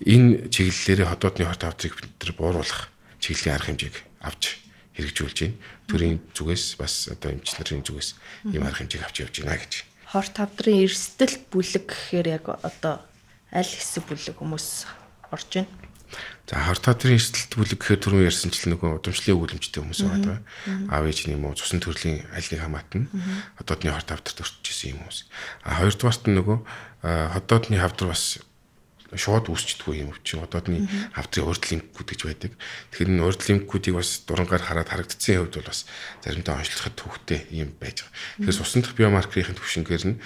Энэ чиглэлээрээ хотоодны хорт хавдрыг бид нар бууруулах чиглэлийн арга хэмжээг авч хэрэгжүүлж байна. Төрийн зүгээс бас одоо эмч нарын зүгээс ийм арга хэмжээг авч явж байна гэж. Хорт хавдрын эрсдэл бүлэг гэхээр яг одоо аль хэсэг бүлэг хүмүүс орж байна? За хорт хавдрын эрсдэлт бүлэг гэхээр түрүүн ярьсанчлан нөгөө удамшлын өгүүлэмжтэй хүмүүс байгаа. Аав ээж нь юм уу цусан төрлийн аль нэг хамаат нь хотоодны хорт хавдарт өртөж исэн юм хүмүүс. А хоёрдугаарт нь нөгөө хотоодны хавдар бас шууд үүсчдэггүй юм өвчин. Хотоодны хавдрын урд лимфкүүд гэж байдаг. Тэгэхээр энэ урд лимфкүүдийг бас дурангаар хараад харагдсан хувьд бол бас заримдаа онцлоход төвхтэй юм байж байгаа. Тэгэхээр цусан дах биомаркерын түвшингээр нь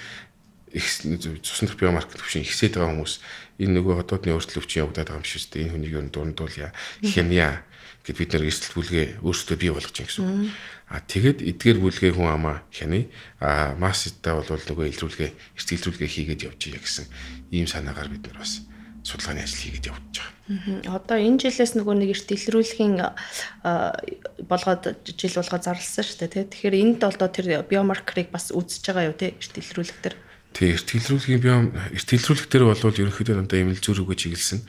цусан дах биомаркер түвшин ихсээд байгаа хүмүүс энэ нөгөө хотоодны өөрчлөлт өвчин явагдаад байгаа юм шиг үстэй. Энэ хүнийг ер нь дурандуулъя, хямья гэд бид нэр эрсдэл бүлгээ өөрсдөө бий болгож байгаа гэсэн үг. А тэгэд эдгээр бүлгээ хүн амаа хяны. А масстай бол нөгөө илрүүлгээ, эрсдэл илрүүлгээ хийгээд явж ия гэсэн ийм санаагаар бид нар бас судалгааны ажил хийгээд явж байгаа. Одоо энэ жилээс нөгөө нэг эрт илрүүлэхийн болгоод жил болгоод зарласан шүү дээ, тий. Тэгэхээр энд одоо тэр биомаркерыг бас үзэж байгаа юу, тий, эрт илрүүлэх дээр? Тий, эрт илрүүлэхийн эрт илрүүлэх дээр бол ерөнхийдөө дандаа эмнэл зүй рүүгээ чиглэсэн,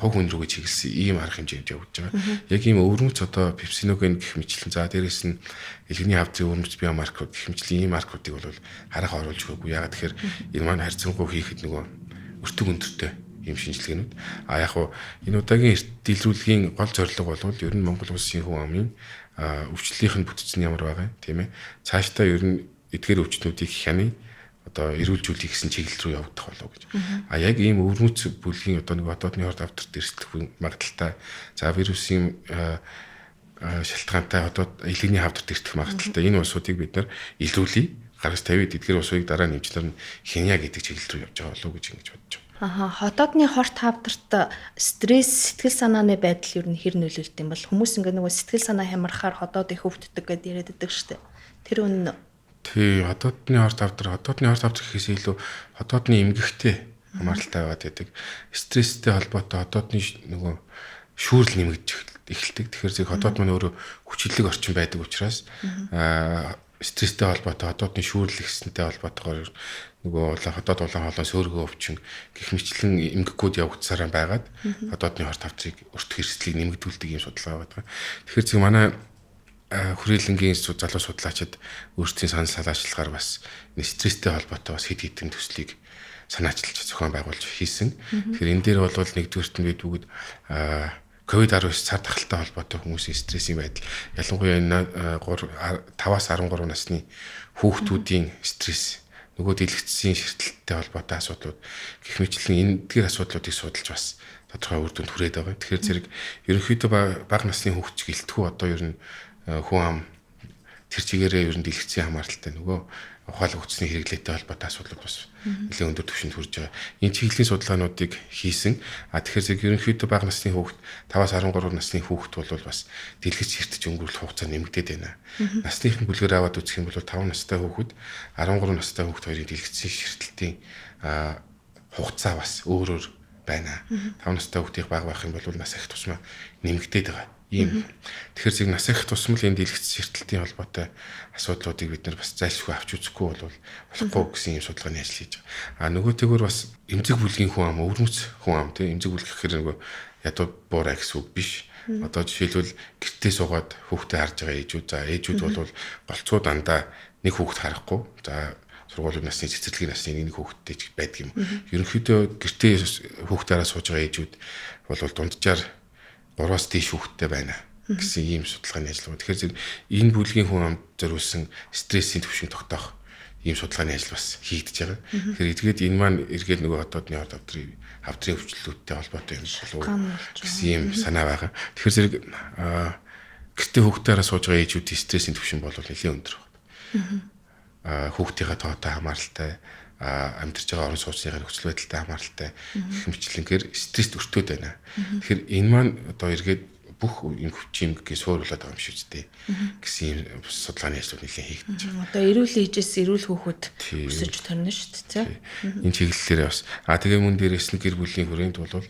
хувь хүн рүүгээ чиглэсэн ийм арга хэмжээнд явж байгаа. Яг ийм өвөрмөц одоо пепсиноген гэх мэтлэн, за дээрээс нь элгэний хавдрын өвөрмөц биомаркерууд гэх мэтлэн ийм маркеруудыг бол харах оруулж өгөөгүй. Яагаад тэгэхээр энэ маань харьцангуй хийхэд нөгөө өртөг өндөртэй ийм шинжилгээнүүд. А яг хуу энэ удаагийн эрт илрүүлгийн гол зорилго бол ер нь Монгол улсын хүн амын өвчлөлийнх нь бүтц нь ямар байгаа юм, тийм ээ. Цаашдаа ер нь эдгээр өвчтнүүдийг хяны одоо эрүүлжүүлэх гэсэн чиглэл рүү явагдах болов гэж. А яг ийм өвөрмөц бүлгийн одоо нэг хотоодны хорт хавдарт эрсдэх магадaltaй. За вирусын шалтгаантай одоо элгэний хавдарт эртэх магадaltaй. Энэ улсуудыг бид нар илрүүлье. Гаргаж тавиад эдгээр улсыг дараа нэмжлэр нь хяня гэдэг чиглэл рүү явж байгаа болов уу гэж ингэж бодож байна. Аха, хотоодны хорт хавдарт стресс, сэтгэл санааны байдал ер нь хэр нөлөөлдөг юм бол хүмүүс ингээ нөгөө сэтгэл санаа хямрахаар хотоод их өвддөг гэдээ яриад байдаг шүү дээ. Тэр үнэн үү? Тий, хотоодны хорт хавдар, хотоодны хорт хавдар гэхээс илүү хотоодны эмгэгтэй хамааралтай байгаад байдаг. Стресстэй холбоотой хотоодны нөгөө шүүрэл нэмэгдэж эхэлдэг. Тэгэхээр зэрэг хотоод маань өөрөө хүчлэг орчин байдаг учраас стресстэй холбоотой хотоодны шүүрэл ихсэнтэй холбоотойгоор нөгөө хотоод улаан хоолой сөөргөө өвчин гэх мэтлэн эмгэггүүд явагдсараа байгаад хотоодны хорт хавдрыг өртөх эрсдлийг нэмэгдүүлдэг юм судалгаа байдаг. Тэгэхээр зэрэг манай хүрээлэнгийн залуу судлаачид өөрсдийн санал санаачлалгаар бас стресстэй холбоотой бас хэд хэдэн төслийг санаачилж зохион байгуулж хийсэн. Тэгэхээр энэ дээр бол нэгдүгээрт нь бид бүгд COVID-19 цар тахалтай холбоотой хүмүүсийн стрессийн байдал, ялангуяа энэ 5-аас 13 насны хүүхдүүдийн стресс, нөгөө дэлгэцсийн ширтэлтэй холбоотой асуудлууд гэх мэтлэн энэ эдгээр асуудлуудыг судалж бас тодорхой үр дүнд хүрээд байгаа. Тэгэхээр зэрэг ерөнхийдөө бага насны хүүхд гэлтгүү одоо ер нь хүн ам тэр чигээрээ ер нь дэлгэцийн хамааралтай нөгөө ухаалаг утасны хэрэглээтэй холбоотой асуудлууд бас нэлээд өндөр түвшинд хүрж байгаа. Энэ чиглэлийн судалгаануудыг хийсэн. А тэгэхээр зэрэг ерөнхийдөө бага насны хүүхд 5-аас 13 насны хүүхд бол бас дэлгэц ширтэж өнгөрөх хугацаа нэмэгдээд байна. Насныхын бүлгээр аваад үзэх юм бол 5 настай хүүхэд 13 настай хүүхд хоёрын дэлгэцийн ширтэлтийн хугацаа бас өөр өөр байна. 5 настай хүүхдийг бага байх юм бол нас их тусмаа нэмэгдээд байгаа. Ийм. Тэгэхээр зэрэг нас их тусмал энэ дэлгэц ширтэлтийн холбоотой асуудлуудыг бид нар бас зайлшгүй авч үзэхгүй бол болохгүй гэсэн ийм судалгааны ажил хийж байгаа. А нөгөө тэгвэр бас эмзэг бүлгийн хүн ам, өвөрмөц хүн ам тийм эмзэг бүлэг гэхээр нөгөө ядуу буурай гэсэн үг биш. Одоо жишээлбэл гэртээ суугаад хүүхдээ харж байгаа ээжүүд, за ээжүүд бол голцоо дандаа нэг хүүхд харахгүй. За сургуулийн насны цэцэрлэгийн насны нэг хүүхэдтэй ч байдаг юм. Ерөнхийдөө гэртээ хүүхдээрээ сууж байгаа ээжүүд бол дунджаар 3-аас дээш хүүхэдтэй байна гэсэн ийм судалгааны ажил байна. Тэгэхээр энэ бүлгийн хүн амд зориулсан стрессийн түвшин тогтоох ийм судалгааны ажил бас хийгдэж байгаа. Тэгэхээр эргээд энэ маань эргээд нөгөө хотоодны орд хавдрын өвчлөлүүдтэй холбоотой юм болов гэсэн ийм санаа байгаа. Тэгэхээр зэрэг гэртээ хүүхдээрээ сууж байгаа ээжүүдийн стрессийн түвшин бол нэлээд өндөр байна. Хүүхдийнхээ тоотой хамааралтай, амьдарч байгаа орон сууцныхаа нөхцөл байдалтай хамааралтай гэх мэтчилэнгээр стресст өртөөд байна. Тэгэхээр энэ маань одоо эргээд бүх юм хүчин юмгээ сууруулад байгаа юм шиг үстэй гэсэн юм судалгааны ажлууд нэлээд хийгдэж байгаа. Одоо эрүүл ээжээс эрүүл хүүхэд өсөж төрнө шүү дээ. Энэ чиглэлээр бас тэгээ мөн дээрээс нь гэр бүлийн хүрээнд бол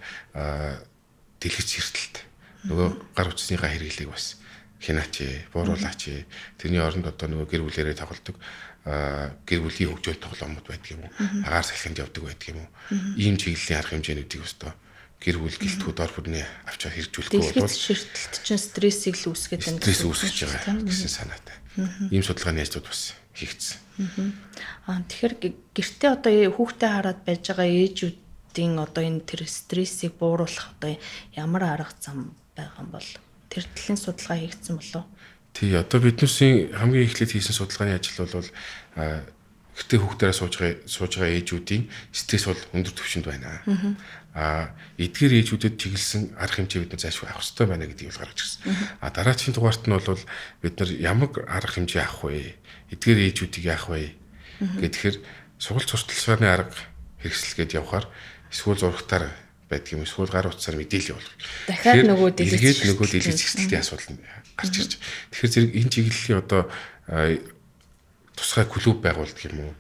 дэлгэц ширтэлт нөгөө гар утасныхаа хэрэглээг бас хянаач, бууруулаач. Тэрний оронд одоо нөгөө гэр бүлэрээ тоглодог гэр бүлийн хөгжөөл тоглоомууд байдаг юм уу? Агаар салхинд явдаг байдаг юм уу? Ийм чиглэлийн арга хэмжээнүүдийг өстөө гэр бүл гэлтгүүд ор бүрний авч хэрэгжүүлэхгүй бол ширтэлт чинь стрессийг л үүсгээд байна. Стресс үүсгэж байгаа гэсэн санаатай. Ийм судалгааны ажлууд бас хийгдсэн. Тэгэхээр гэртээ одоо хүүхдээ хараад байж байгаа ээжүүдийн одоо энэ тэр стрессийг бууруулах одоо ямар арга зам байгаа юм бол тэр төрлийн судалгаа хийгдсэн болов уу? Тий, одоо биднээсийн хамгийн эхлээд хийсэн судалгааны ажил бол гэртээ хүүхдээрээ сууж байгаа ээжүүдийн стресс бол өндөр түвшинд байна. Эдгээр ээжүүдэд чиглэсэн арга хэмжээ бид нар зайлшгүй авах хэрэгтэй байна гэдгийг бол гаргаж ирсэн. Дараагийн дугаарт нь бол бид нар ямар арга хэмжээ авах вэ? Эдгээр ээжүүдийг яах вэ? Гэхээр сургалт сурталчилгааны арга хэрэгсэлгээд явхаар эсвэл зурагтаар байдаг юм, эсвэл гар утсаар мэдээлэл явуулах. Дахиад нөгөө дэлгэц эрсдэлтийн асуудал гарч ирж байгаа. Тэгэхээр зэрэг энэ чиглэлийн одоо тусгай клуб байгуулдаг юм уу?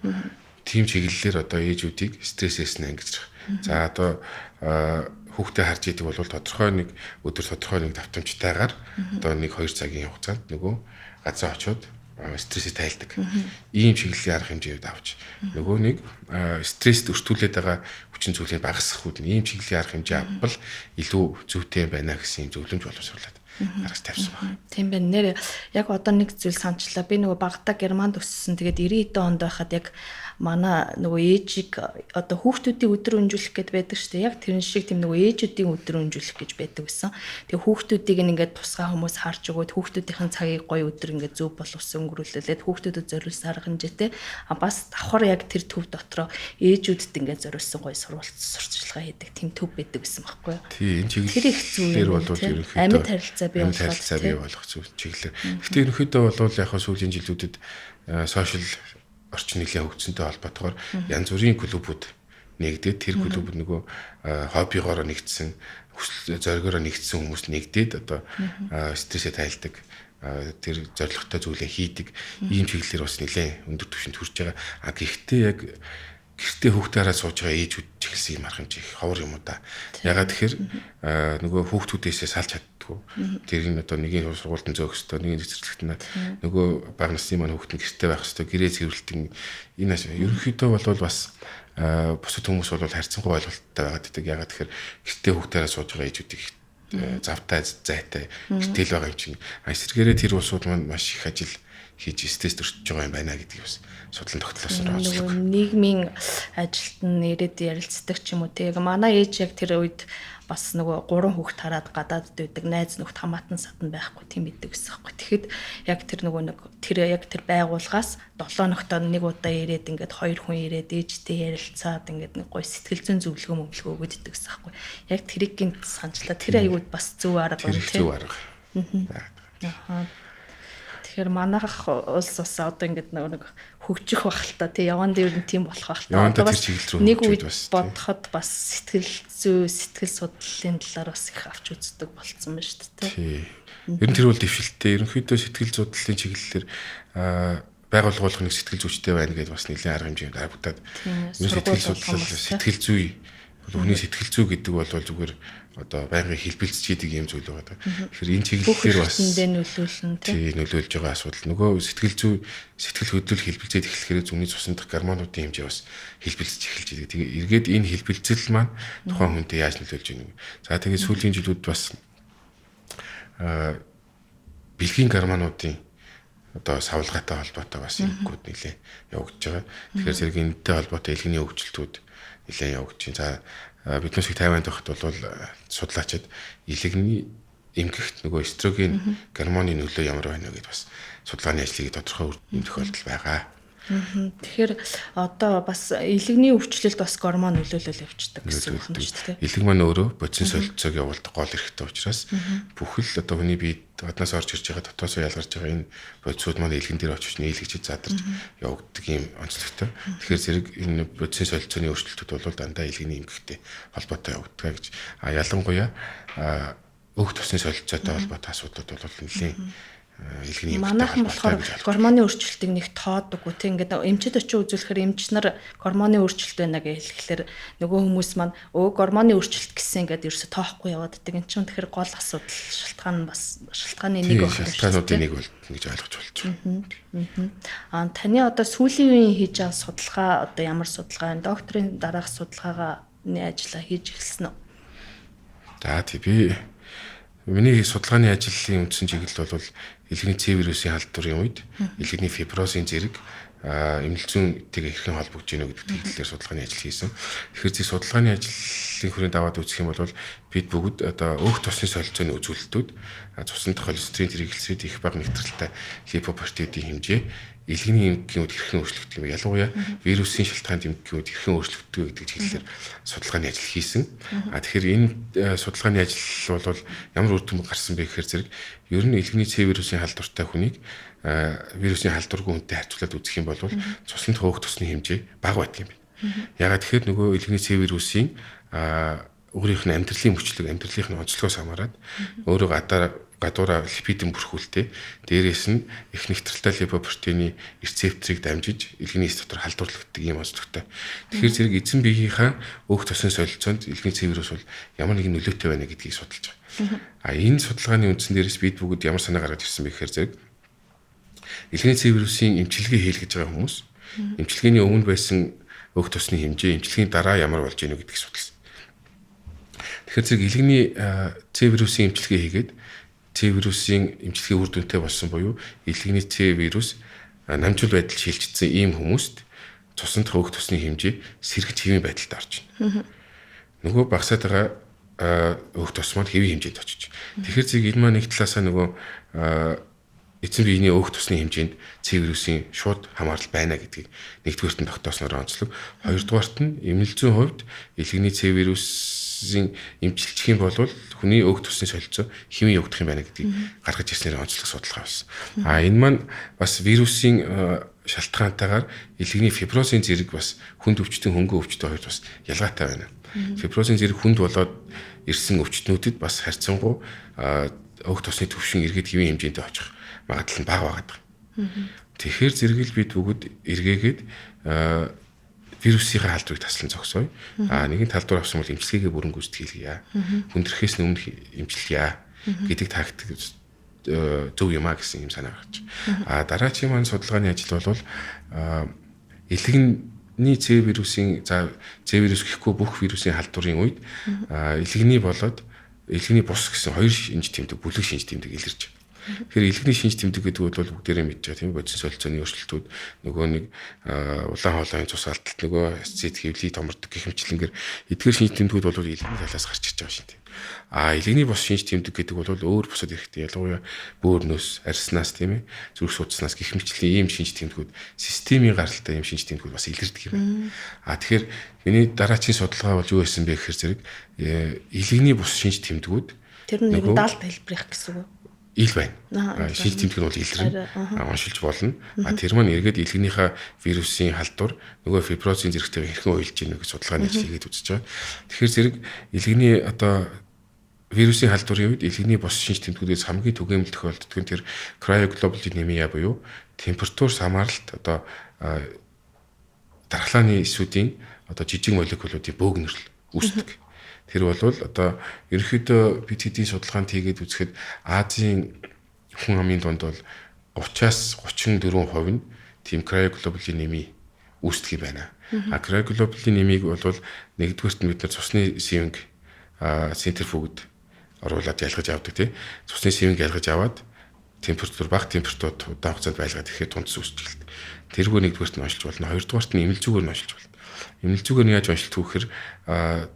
Тийм чиглэлээр одоо ээжүүдийг стрессээс нь ангижрах. За одоо хүүхдээ харж идэг бол тодорхой нэг өдөр тодорхой нэг давтамжтайгаар одоо 1-2 цагийн хугацаанд нөгөө газар очиод стрессээ тайлдаг. Ийм чиглэлийн арга хэмжээнд авч нөгөө нэг стресст өртүүлээд байгаа хүчин зүйлийг багасгах үүдэн ийм чиглэлийн арга хэмжээ авбал илүү зүйтэй байна гэсэн юм зөвлөмж боловсруулад гаргаж тавьсан байна. Тийм байна. Нэр яг одоо нэг зүйл санчлаа. Би нөгөө багадаа Германд өссөн. Тэгээд 90 онд байхад яг манай нөгөө ээжийг одоо хүүхдүүдийн өдөр өнжүүлэх гээд байдаг шүү дээ. Яг тэрэн шиг тийм нөгөө ээжүүдийн өдөр өнжүүлэх гэж байдаг гэсэн. Тэгээ хүүхдүүдийг ингээд тусгай хүмүүс харж өгөөд хүүхдүүдийн цагийг гоё өдөр ингээд зөв боловсон өнгөрүүлээд хүүхдүүдэд зориулсан арга хэмжээтэй. А бас давхар яг тэр төв дотроо ээжүүдэд ингээд зориулсан гоё сурталчилгаа хийдэг тийм төв байдаг гэсэн байхгүй юу? Тийм, энэ чиглэлээр бол ерөнхийдөө амьд харилцаа бий болох зүйл чиглэлээр. Гэхдээ ерөнхийдөө бол яг сүүлийн жилүүдэд сошиал орчин нэлээд хөгжсөнтэй холбоотойгоор янз бүрийн клубүүд нэгдээд тэр клубүүд нөгөө хоббигоороо нэгдсэн, хүсэл зоригоороо нэгдсэн хүмүүс нэгдээд одоо стрессээ тайлдаг, тэр зорилготой зүйлээ хийдэг ийм чиглэлээр бас нэлээд өндөр түвшинд хүрч байгаа. А гэхдээ яг гэртээ хүүхдээрээ сууж байгаа ээжүүд чиглэсэн юм арга хэмжээ их ховор юм уу да. Ягаад тэгэхээр нөгөө хүүхдүүдээсээ салж чаддгүй. Тэр нь одоо нэгийн сургуультан зөөх хэвээр, нэгийн цэцэрлэгт нь нөгөө бага насны маань хүүхд нь гэртээ байх хэвээр, гэрээ цэвэрлэлтэн энэ ерөнхийдөө бол бас бусад хүмүүс бол харьцангуй ойлголттой байгаад байдаг. Ягаад тэгэхээр гэртээ хүүхдээрээ сууж байгаа ээжүүдийг завтай зайтай гэртэл байгаа юм чинь. Эсвэргээрээ тэр улсууд маань маш их ажил хийж стресс өртөж байгаа юм байна гэдгийг бас судлан тогтлоосон онцлог. Нийгмийн ажилт нь ирээд ярилцдаг ч юм уу те. Яг манай ээж яг тэр үед бас нөгөө 3 хүүхд хараад гадаадд байдаг найз нөхд хамаатан садан байхгүй тийм байдаг гэсэн хэвгүй. Тэгэхэд яг тэр нөгөө нэг тэр яг тэр байгууллагаас 7 ногтоо нэг удаа ирээд ингээд 2 хүн ирээд ээжтэй ярилцаад ингээд нэг гоё сэтгэл зүйн зөвлөгөө мөвлөгөө өгöd идэг гэсэн хэвгүй. Яг тэрийг гинт санчлаа. Тэр аюуд бас зөв арга юм те. Зөв арга. Аа. Тэгэхээр манайх улс бас одоо ингээд нэг хөгжих байх л та тий яван дээр нь тийм болох байх л та. Одоо бас нэг үед бодоход бас сэтгэл зүй, сэтгэл судлалын талаар бас их авч үздэг болцсон байна шүү дээ. Тий. Ер нь тэр бол дэвшилттэй. Ерөнхийдөө сэтгэл судлалын чиглэлээр байгууллага болгох нэг сэтгэл зүйчтэй байна гэдээ бас нэлээд арга хэмжээнд харагдаад. Сэтгэл судлал, сэтгэл зүй, хүний сэтгэл зүй гэдэг бол зүгээр одоо байнгын хэлбэлцэж идэг юм зүйл байгаа. Тэгэхээр энэ чиглэлээр бас нөлөөлнө тийм нөлөөлж байгаа асуудал. Нөгөө сэтгэл зүй, сэтгэл хөдлөл хэлбэлзээд эхлэхээр зүмний цусан дах гормонуудын хэмжээ бас хэлбэлцэж эхэлж идэг. Тэгээ эргээд энэ хэлбэлцэл маань тухайн хүнтэй яаж нөлөөлж байна вэ? За тэгээ сүүлийн жилүүд бас бэлгийн гормонуудын одоо савлгаатай холбоотой бас юмгууд нэлээ явагдаж байгаа. Тэгэхээр зэрэг энэтэй холбоотой элгэний хөгжилтүүд нэлээ явагдаж байна. За бид нар шиг Тайванд байхад бол судлаачид элэгний эмгэгт нөгөө эстроген гормоны нөлөө ямар байна вэ гэдээ бас судалгааны ажлыг тодорхой үр тохиолдол байгаа. Тэгэхээр одоо бас элэгний өвчлөлд бас гормон нөлөөлөл явчихдаг гэсэн үг юм шүү дээ. Элэг маань өөрөө бодисын солилцоог явуулдаг гол эрхтэй учраас бүхэл одоо хүний бие гаднаас орж ирж байгаа, дотоосоо ялгарч байгаа энэ бодисууд маань элгэн дээр очиж нийлэгч задарч явагддаг юм онцлогтой. Тэгэхээр зэрэг энэ бодисын солилцооны өөрчлөлтүүд бол дандаа элэгний эмгэгтэй холбоотой явагддаг гэж. А ялангуяа өөх тосны солилцоотой холбоотой асуудлууд бол нэлийн элэгний манайхан болохоор гормоны өөрчлөлтийг нэг тоодоггүй тийм ингээд эмчид очиж үзүүлэхээр эмч нар гормоны өөрчлөлт байна гэж хэлэхлээр нөгөө хүмүүс маань гормоны өөрчлөлт гэсэн ингээд ерөөсө тоохгүй яваад байдаг. Энд чинь тэгэхээр гол асуудал шалтгаан бас шалтгааны нэг байх. Шалтгаануудын нэг бол гэж ойлгож болж байна. Аа таны одоо сүүлийн үеийн хийж байгаа судалгаа одоо ямар судалгаа вэ? Докторийн дараах судалгаагаа ажлаа хийж эхэлсэн үү? За тий би миний судалгааны ажлын үндсэн чиглэл бол элэгний С вирусын халдварын үед элэгний фиброзын зэрэг эмнэл зүйнтэйгээ хэрхэн холбогдож байна вэ гэдэг чиглэлээр судалгааны ажил хийсэн. Тэгэхээр зүй судалгааны ажлын хүрээнд аваад үзэх юм бол бид бүгд одоо өөх тосны солилцооны үзүүлэлтүүд цусан дах холестерин, триглицерид их бага нэгтрэлтэй липопротеидийн хэмжээ элэгний эмгэгийн үед хэрхэн өөрчлөгддөг юм бэ? Ялангуяа вирусын шалтгаанд эмгэгийн үед хэрхэн өөрчлөгддөг вэ гэдэг чиглэлээр судалгааны ажил хийсэн. А тэгэхээр энэ судалгааны ажил бол ямар үр дүн гарсан бэ гэхээр зэрэг ер нь элэгний С вирусын халдвартай хүнийг вирусын халдваргүй хүнтэй харьцуулаад үзэх юм бол цусны хөөх тосны хэмжээ бага байдаг юм байна. Ягаад тэгэхээр нөгөө элэгний С вирусын өөрийнх нь амьдралын мөчлөг, амьдралынх нь онцлогоос хамаарат өөрөө гадуураа липидын бүрхүүлтэй, дээрээс нь их нэгтрэлтэй липопротеины рецепторыг дамжиж элэгний эс дотор халдварлагддаг юм онцлогтой. Тэгэхээр зэрэг эзэн биеийнхаа өөх тосын солилцоонд элэгний С вирус бол ямар нэгэн нөлөөтэй байна гэдгийг судалж байгаа. А энэ судалгааны үндсэн дээрээс бид бүгд ямар санаа гаргаж ирсэн бэ гэхээр зэрэг элэгний С вирусын эмчилгээ хийлгэж байгаа хүмүүс эмчилгээний өмнө байсан өөх тосны хэмжээ эмчилгээний дараа ямар болж ийнө гэдгийг судалсан. Тэгэхээр зэрэг элэгний С вирусын эмчилгээ хийгээд С вирусын эмчилгээ үр дүнтэй болсон буюу элэгний С вирус намжуул байдал шилжчихсэн ийм хүмүүст цусан дах өөх тосны хэмжээ сэргэж хэвийн байдалд орж байна. Нөгөө багасаад байгаа өөх тос маань хэвийн хэмжээнд очиж. Тэгэхээр зэрэг энэ маань нэг талаасаа нөгөө эцэн биений өөх тосны хэмжээнд С вирусын шууд хамаарал байна гэдгийг нэгдүгээрт нь тогтоосноор онцлог. Хоёрдугаарт нь эмнэл зүйн хувьд элэгний С вирусын эмчилчих юм бол хүний өөх тосны солилцоо хэвийн явагдах юм байна гэдгийг гаргаж ирснээр онцлог судалгаа болсон. А энэ маань бас вирусын шалтгаантайгаар элэгний фиброзын зэрэг бас хүнд өвчтөн, хөнгөн өвчтөн хоёрт бас ялгаатай байна. Фиброзын зэрэг хүнд болоод ирсэн өвчтнүүдэд бас харьцангуй өөх тосны төвшин эргээд хэвийн хэмжээнд очих магадлал нь бага байгаад байгаа. Тэгэхээр зэрэг л бид бүгд эргээгээд вирусынхаа халдварыг таслан зогсооё. А нэгэн талдвар авсан бол эмчилгээгээ бүрэн гүйцэтгэлье. Хүндрэхээс өмнө эмчилгээе гэдэг тактик зөв юм а гэсэн юм санаа гарч. А дараагийн маань судалгааны ажил бол элэгний С вирусын за С вирус гэхгүй бүх вирусын халдварын үед элэгний болоод элэгний бус гэсэн хоёр шинж тэмдэг, бүлэг шинж тэмдэг илэрч байна. Тэгэхээр элэгний шинж тэмдэг гэдэг бол бүгдээрээ мэдж байгаа тийм бодисын солилцооны өөрчлөлтүүд нөгөө нэг улаан хоолойн цус алдалт, нөгөө ацид хэвлий томордог гэх мэтчилэнгээр эдгээр шинж тэмдгүүд бол элэгний талаас гарч ирж байгаа шин тийм. А элэгний бус шинж тэмдэг гэдэг бол өөр бусад хэрэгтэй. Ялангуяа бөөрнөөс, арьснаас тийм зүрх судснаас гэх мэтчлийн ийм шинж тэмдгүүд, системийн гаралтай ийм шинж тэмдгүүд бас илэрдэг юм байна. А тэгэхээр миний дараачийн судалгаа бол юу байсан бэ гэхээр зэрэг элэгний бус шинж тэмдгүүд тэр нь нэг даалт хэлбэрих гэсэн үг. Ил байна. Шинж тэмдэг нь бол илэрнэ. Оншилж болно. А тэр маань эргээд элэгнийхээ вирусын халдвар нөгөө фиброзын зэрэгтэйгээ хэрхэн уялж ийнэ гэж судалгааны ажил хийгээд үзэж байгаа. Тэгэхээр зэрэг элэгний одоо вирусын халдварын үед элэгний бус шинж тэмдгүүдээс хамгийн түгээмэл тохиолддог нь тэр крайоглобулинемия буюу температур самаарлалт одоо дархлааны эсүүдийн одоо жижиг молекулуудын бөөгнөрл үүсдэг. Тэр бол одоо ерөнхийдөө бид хэдийн судалгаанд хийгээд үзэхэд Азийн хүн амын дунд бол 30-аас 34% нь тийм криоглобулин нэмий үүсдэг юм байна. А криоглобулин нэмийг бол нэгдүгээрт нь бид нар цусны сивинг центрифугд оруулаад ялгаж авдаг тий. Цусны сивинг ялгаж аваад температур бага температурт удаан хугацаанд байлгаад ирэхээр тунц үүсч эхэлдэг. Тэргүй нэгдүгээрт нь оншилж болно. Хоёрдугаарт нь эмэл зүгээр нь оншилж болно. Эмэл зүгээр нь яаж оншилт вэ гэхээр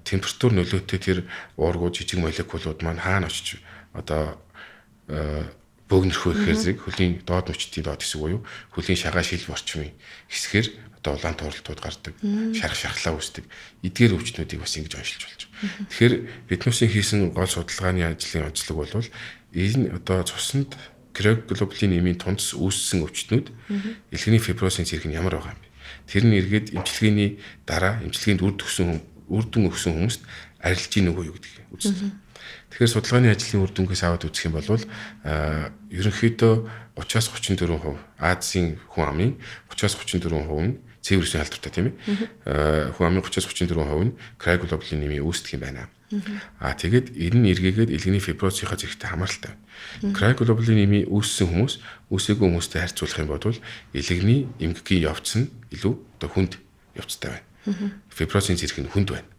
температур нөлөөтэй тэр уургуу жижиг молекулууд маань хаана очиж одоо бөөгнөрөх вэ гэхээр зэрэг хөлийн доод мөчдийн доод хэсэг буюу хөлийн шагаа шил борчмын хэсгээр одоо улаан тууралтууд гардаг, шарх шархлаа үүсдэг. Эдгээр өвчнүүдийг бас ингэж оншилж болж байна. Тэгэхээр биднүүсийн хийсэн гол судалгааны ажлын онцлог бол энэ одоо цуснд криоглобулин эмийн тунц үүссэн өвчтнүүд элгэний фиброзын зэрэг нь ямар байгаа юм бэ? Тэр нь эргээд эмчилгээний дараа эмчилгээнд үр дүн өгсөн хүмүүст арилж гин үгүй юу гэдгийг үзсэн. Тэгэхээр судалгааны ажлын үр дүнгээс аваад үзэх юм бол ерөнхийдөө 30-аас 34% Азийн хүн амын 30-аас 34% нь С вирусын халдвартай тийм ээ. Хүн амын 30-аас 34% нь криоглобулин нэмийн үүсдэг юм байна. Аа тэгээд энэ нь эргээгээд элгэний фиброзынхаа зэрэгтэй хамааралтай байна. Криоглобулин нэмийн үүссэн хүмүүс үүсээгүй хүмүүстэй харьцуулах юм бол элгэний эмгэгийн явц нь илүү одоо хүнд явцтай байна. Фиброзын зэрэг нь хүнд байна.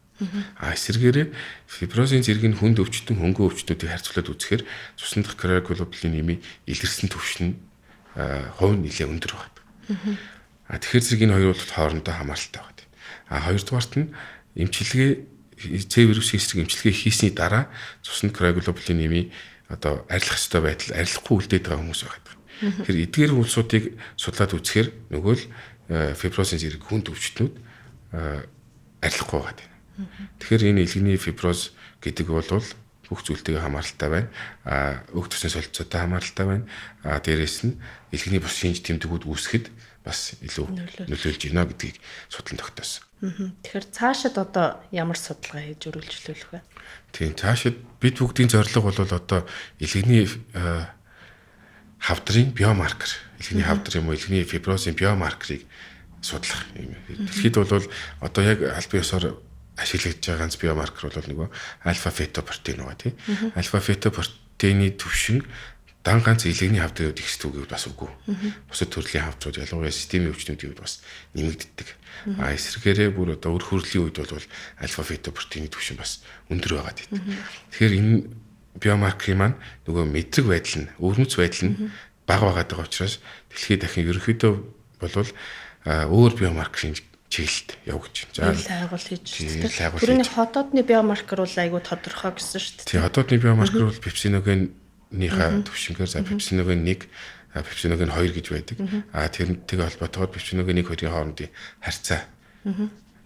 А эсвэргээрээ фиброзын зэрэг нь хүнд өвчтөн хөнгөн өвчтнүүдийг харьцуулаад үзэхээр цусны дах криоглобулин нэмийн илэрсэн түвшин нь хувь нь нэлээд өндөр байна. А тэгэхээр зэрэг энэ хоёр бол хоорондоо хамааралтай байна. А хоёрдугаарт нь эмчилгээ С вирусын эсрэг эмчилгээ хийсний дараа цуснд криоглобулин нэмийн одоо арилах ёстой байдал арилахгүй үлдээд байгаа хүмүүс байгаа. Тэгэхээр эдгээр улсуудыг судлаад үзэхээр нөгөө л фиброзын зэрэг хүнд өвчтнүүд арилахгүй байгаа. Тэгэхээр энэ элгэний фиброз гэдэг бол бүх зүйлтэйгээ хамааралтай байна. А өг төсний солилцоотой хамааралтай байна. А дээрэс нь элгэний бус шинж тэмдгүүд үүсгэхэд бас илүү нөлөөлж байна гэдгийг судлан тогтоосон. Тэгэхээр цаашид одоо ямар судалгаа хийж үргэлжлүүлэх вэ? Тийм, цаашид бид бүгдийн зорилго бол одоо элгэний хавдрын биомаркер, элгэний хавдар юм уу, элгэний фиброзын биомаркерыг судлах юм. Дэлхийд бол одоо яг албан ёсоор ашиглагдж байгаа ганц биомаркер бол нөгөө альфа фетопротеин байгаа тий. Альфа фетопротеины түвшин дан ганц элэгний хавдрын үед ихсдэг гэвэл бас үгүй. Бусад төрлийн хавдрууд ялангуяа системийн өвчнүүдийн үед бас нэмэгддэг. А эсрэгээрээ бүр одоо өр хөрлийн үед бол альфа фетопротеины түвшин бас өндөр байгаад байдаг. Тэгэхээр энэ биомаркерын маань нөгөө мэдрэг байдал нь, өвөрмөц байдал нь бага байгаад байгаа учраас дэлхийд дахин ерөнхийдөө болвол өөр биомаркерын чиглэлд явж байна. За хайгуул хийж байна. Түрүүний хотоодны биомаркер бол айгүй тодорхой гэсэн шүү дээ. Тийм, хотоодны биомаркер бол пепсиногенийхаа түвшингээр за пепсиноген 1, пепсиноген 2 гэж байдаг. А тэрнтэйгээ холбоотойгоор пепсиноген 1 2-ын хоорондын харьцаа.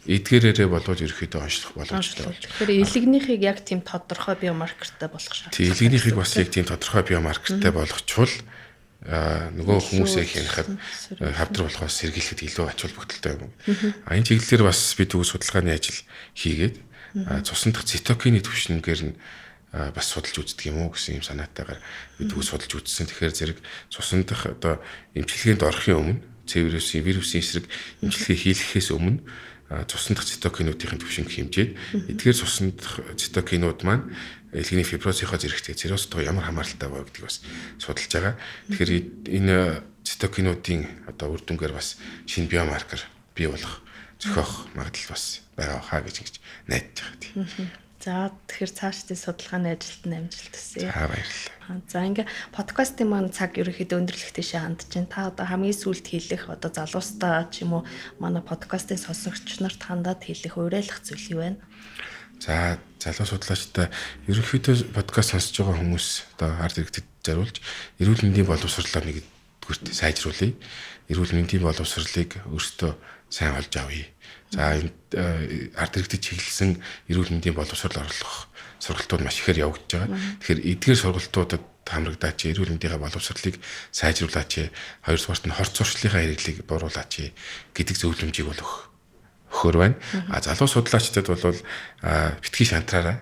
Эдгээрээрээ болвол ерөнхийдөө онцлох боломжтой. Тэгэхээр элэгнийхийг яг тийм тодорхой биомаркертай болгох шаардлага. Тийм, элэгнийхийг бас яг тийм тодорхой биомаркертай болгочвол нөгөө хүмүүсээ хянахад хавдар болохоос сэргийлэхэд илүү ач холбогдолтой юм. А энэ чиглэлээр бас бид үг судалгааны ажил хийгээд цусан дахь цитокины түвшингээр нь бас судалж үздэг юм уу гэсэн юм санаатайгаар бид үг судалж үзсэн. Тэгэхээр зэрэг цусан дахь одоо эмчилгээнд орохын өмнө С вирусын вирусын эсрэг эмчилгээ хийлгэхээс өмнө цусан дахь цитокинуудын түвшинг хэмжээд эдгээр цусан дахь цитокинууд маань элгэний фиброзынхоо зэрэгтэй циррозтойгоо ямар хамааралтай вэ гэдгийг бас судалж байгаа. Тэгэхээр энэ цитокинуудын одоо үр дүнгээр бас шинэ биомаркер бий болох зохиох магадлал бас байгаа хаа гэж ингэж найдаж байгаа тийм. За тэгэхээр цаашдын судалгааны ажилд нь амжилт хүсье. За баярлалаа. За ингээ подкастын маань цаг ерөнхийдөө өндөрлөх тийшээ хандж байна. Та одоо хамгийн сүүлд хэлэх одоо залуустаа ч юм уу манай подкастын сонсогч нарт хандаад хэлэх уриалах зүйл юу байна? За залуу судлаачдаа ерөнхийдөө подкаст сонсож байгаа хүмүүс одоо ард иргэдэд зориулж эрүүл мэндийн боловсрлоо нэгдүгüрт сайжруулъя. Эрүүл мэндийн боловсрлыг өөрсдөө сайн олж авъя. За энэ ард иргэдэд чиглэсэн эрүүл мэндийн боловсрол орлох сургалтууд маш ихээр явагдаж байгаа. Тэгэхээр эдгээр сургалтуудад хамрагдаач, эрүүл мэндийнхээ боловсролыг сайжруулаач, хоёрдугаарт нь хорт зуршлынхаа хэрэглээг бууруулаач гэдэг зөвлөмжийг бол өгөхөр байна. А залуу судлаачдад бол битгий шантраарай.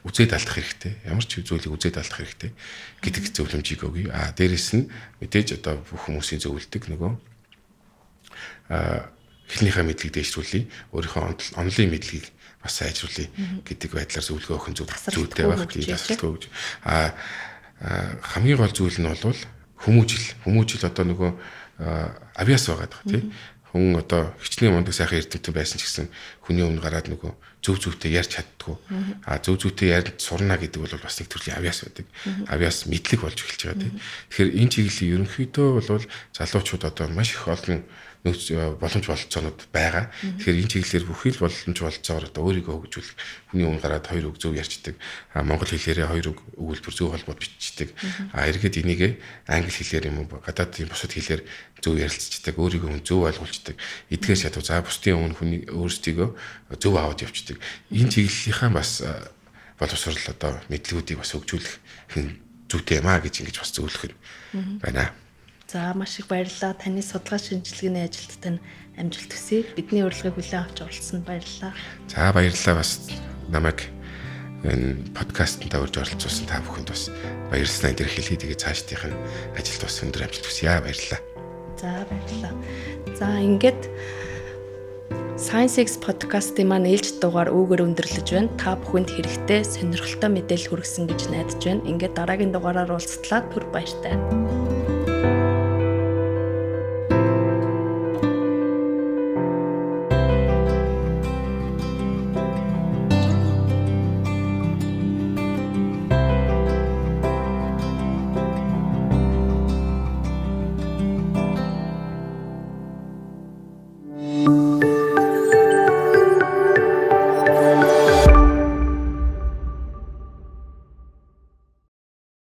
Үзээд алдах хэрэгтэй. Ямар ч зүйлийг үзээд алдах хэрэгтэй гэдэг зөвлөмжийг өгье. А дээрэс нь мэдээж одоо бүх хүмүүсийн зөвлөдөг нөгөө Хэлнийхээ мэдлэгийг дээшлүүлье. Өөрийнхөө онлын мэдлэгийг бас сайжруулъя гэдэг байдлаар зөвлөгөө өгөх нь зүйтэй байх. Тийм, тасралтгүй гэж. Хамгийн гол зүйл нь бол хүмүүжил. Хүмүүжил одоо нөгөө авиас байгаа даа, тий. Хүн одоо хичнээн мундаг сайхан эрдэмтэн байсан ч гэсэн хүний өмнө гараад нөгөө зөв зөвтэй ярьж чаддгүй. Зөв зөвтэй ярьж сурна гэдэг бол бас нэг төрлийн авиас байдаг. Авиас мэдлэг болж эхэлж байгаа, тий. Тэгэхээр энэ чиглэлийн ерөнхийдөө бол залуучууд одоо маш их олон нөөц боломж бололцоонууд байгаа. Тэгэхээр энэ чиглэлээр бүхий л боломж бололцоогоор одоо өөрийгөө хөгжүүлэх, хүний өмнө гараад хоёр үг зөв ярьцдаг, монгол хэлээрээ хоёр үг өгүүлбэр зөв холбоод бичдэг. Эргээд энийгээ англи хэлээр юм уу гадаадын бусад хэлээр зөв ярилцдаг, өөрийгөө хүн зөв ойлгуулцдаг. Эдгээр чадвар, за бусдын өмнө хүний өөрсдийгөө зөв аваад явцдаг. Энэ чиглэлийнхаа бас боловсрол одоо мэдлэгүүдийг бас хөгжүүлэх хэн зүйтэй юм а гэж ингэж бас зөвлөх нь байна. За, маш их баярлалаа. Таны судалгаа шинжилгээний ажилд тань амжилт хүсье. Бидний урилгыг хүлээн авч оролцсонд баярлалаа. За, баярлалаа. Бас намайг энэ подкастт урьж оролцуулсан та бүхэнд бас баярлалаа илэрхийлье. Тэгээ цаашдынх нь ажилд бас өндөр амжилт хүсье. Баярлалаа. За, баярлалаа. За, ингээд Science X подкастын маань ээлжит дугаар үүгээр өндөрлөж байна. Та бүхэнд хэрэгтэй, сонирхолтой мэдээлэл хүргэсэн гэж найдаж байна. Ингээд дараагийн дугаараар уулзтлаа. Түр баяртай.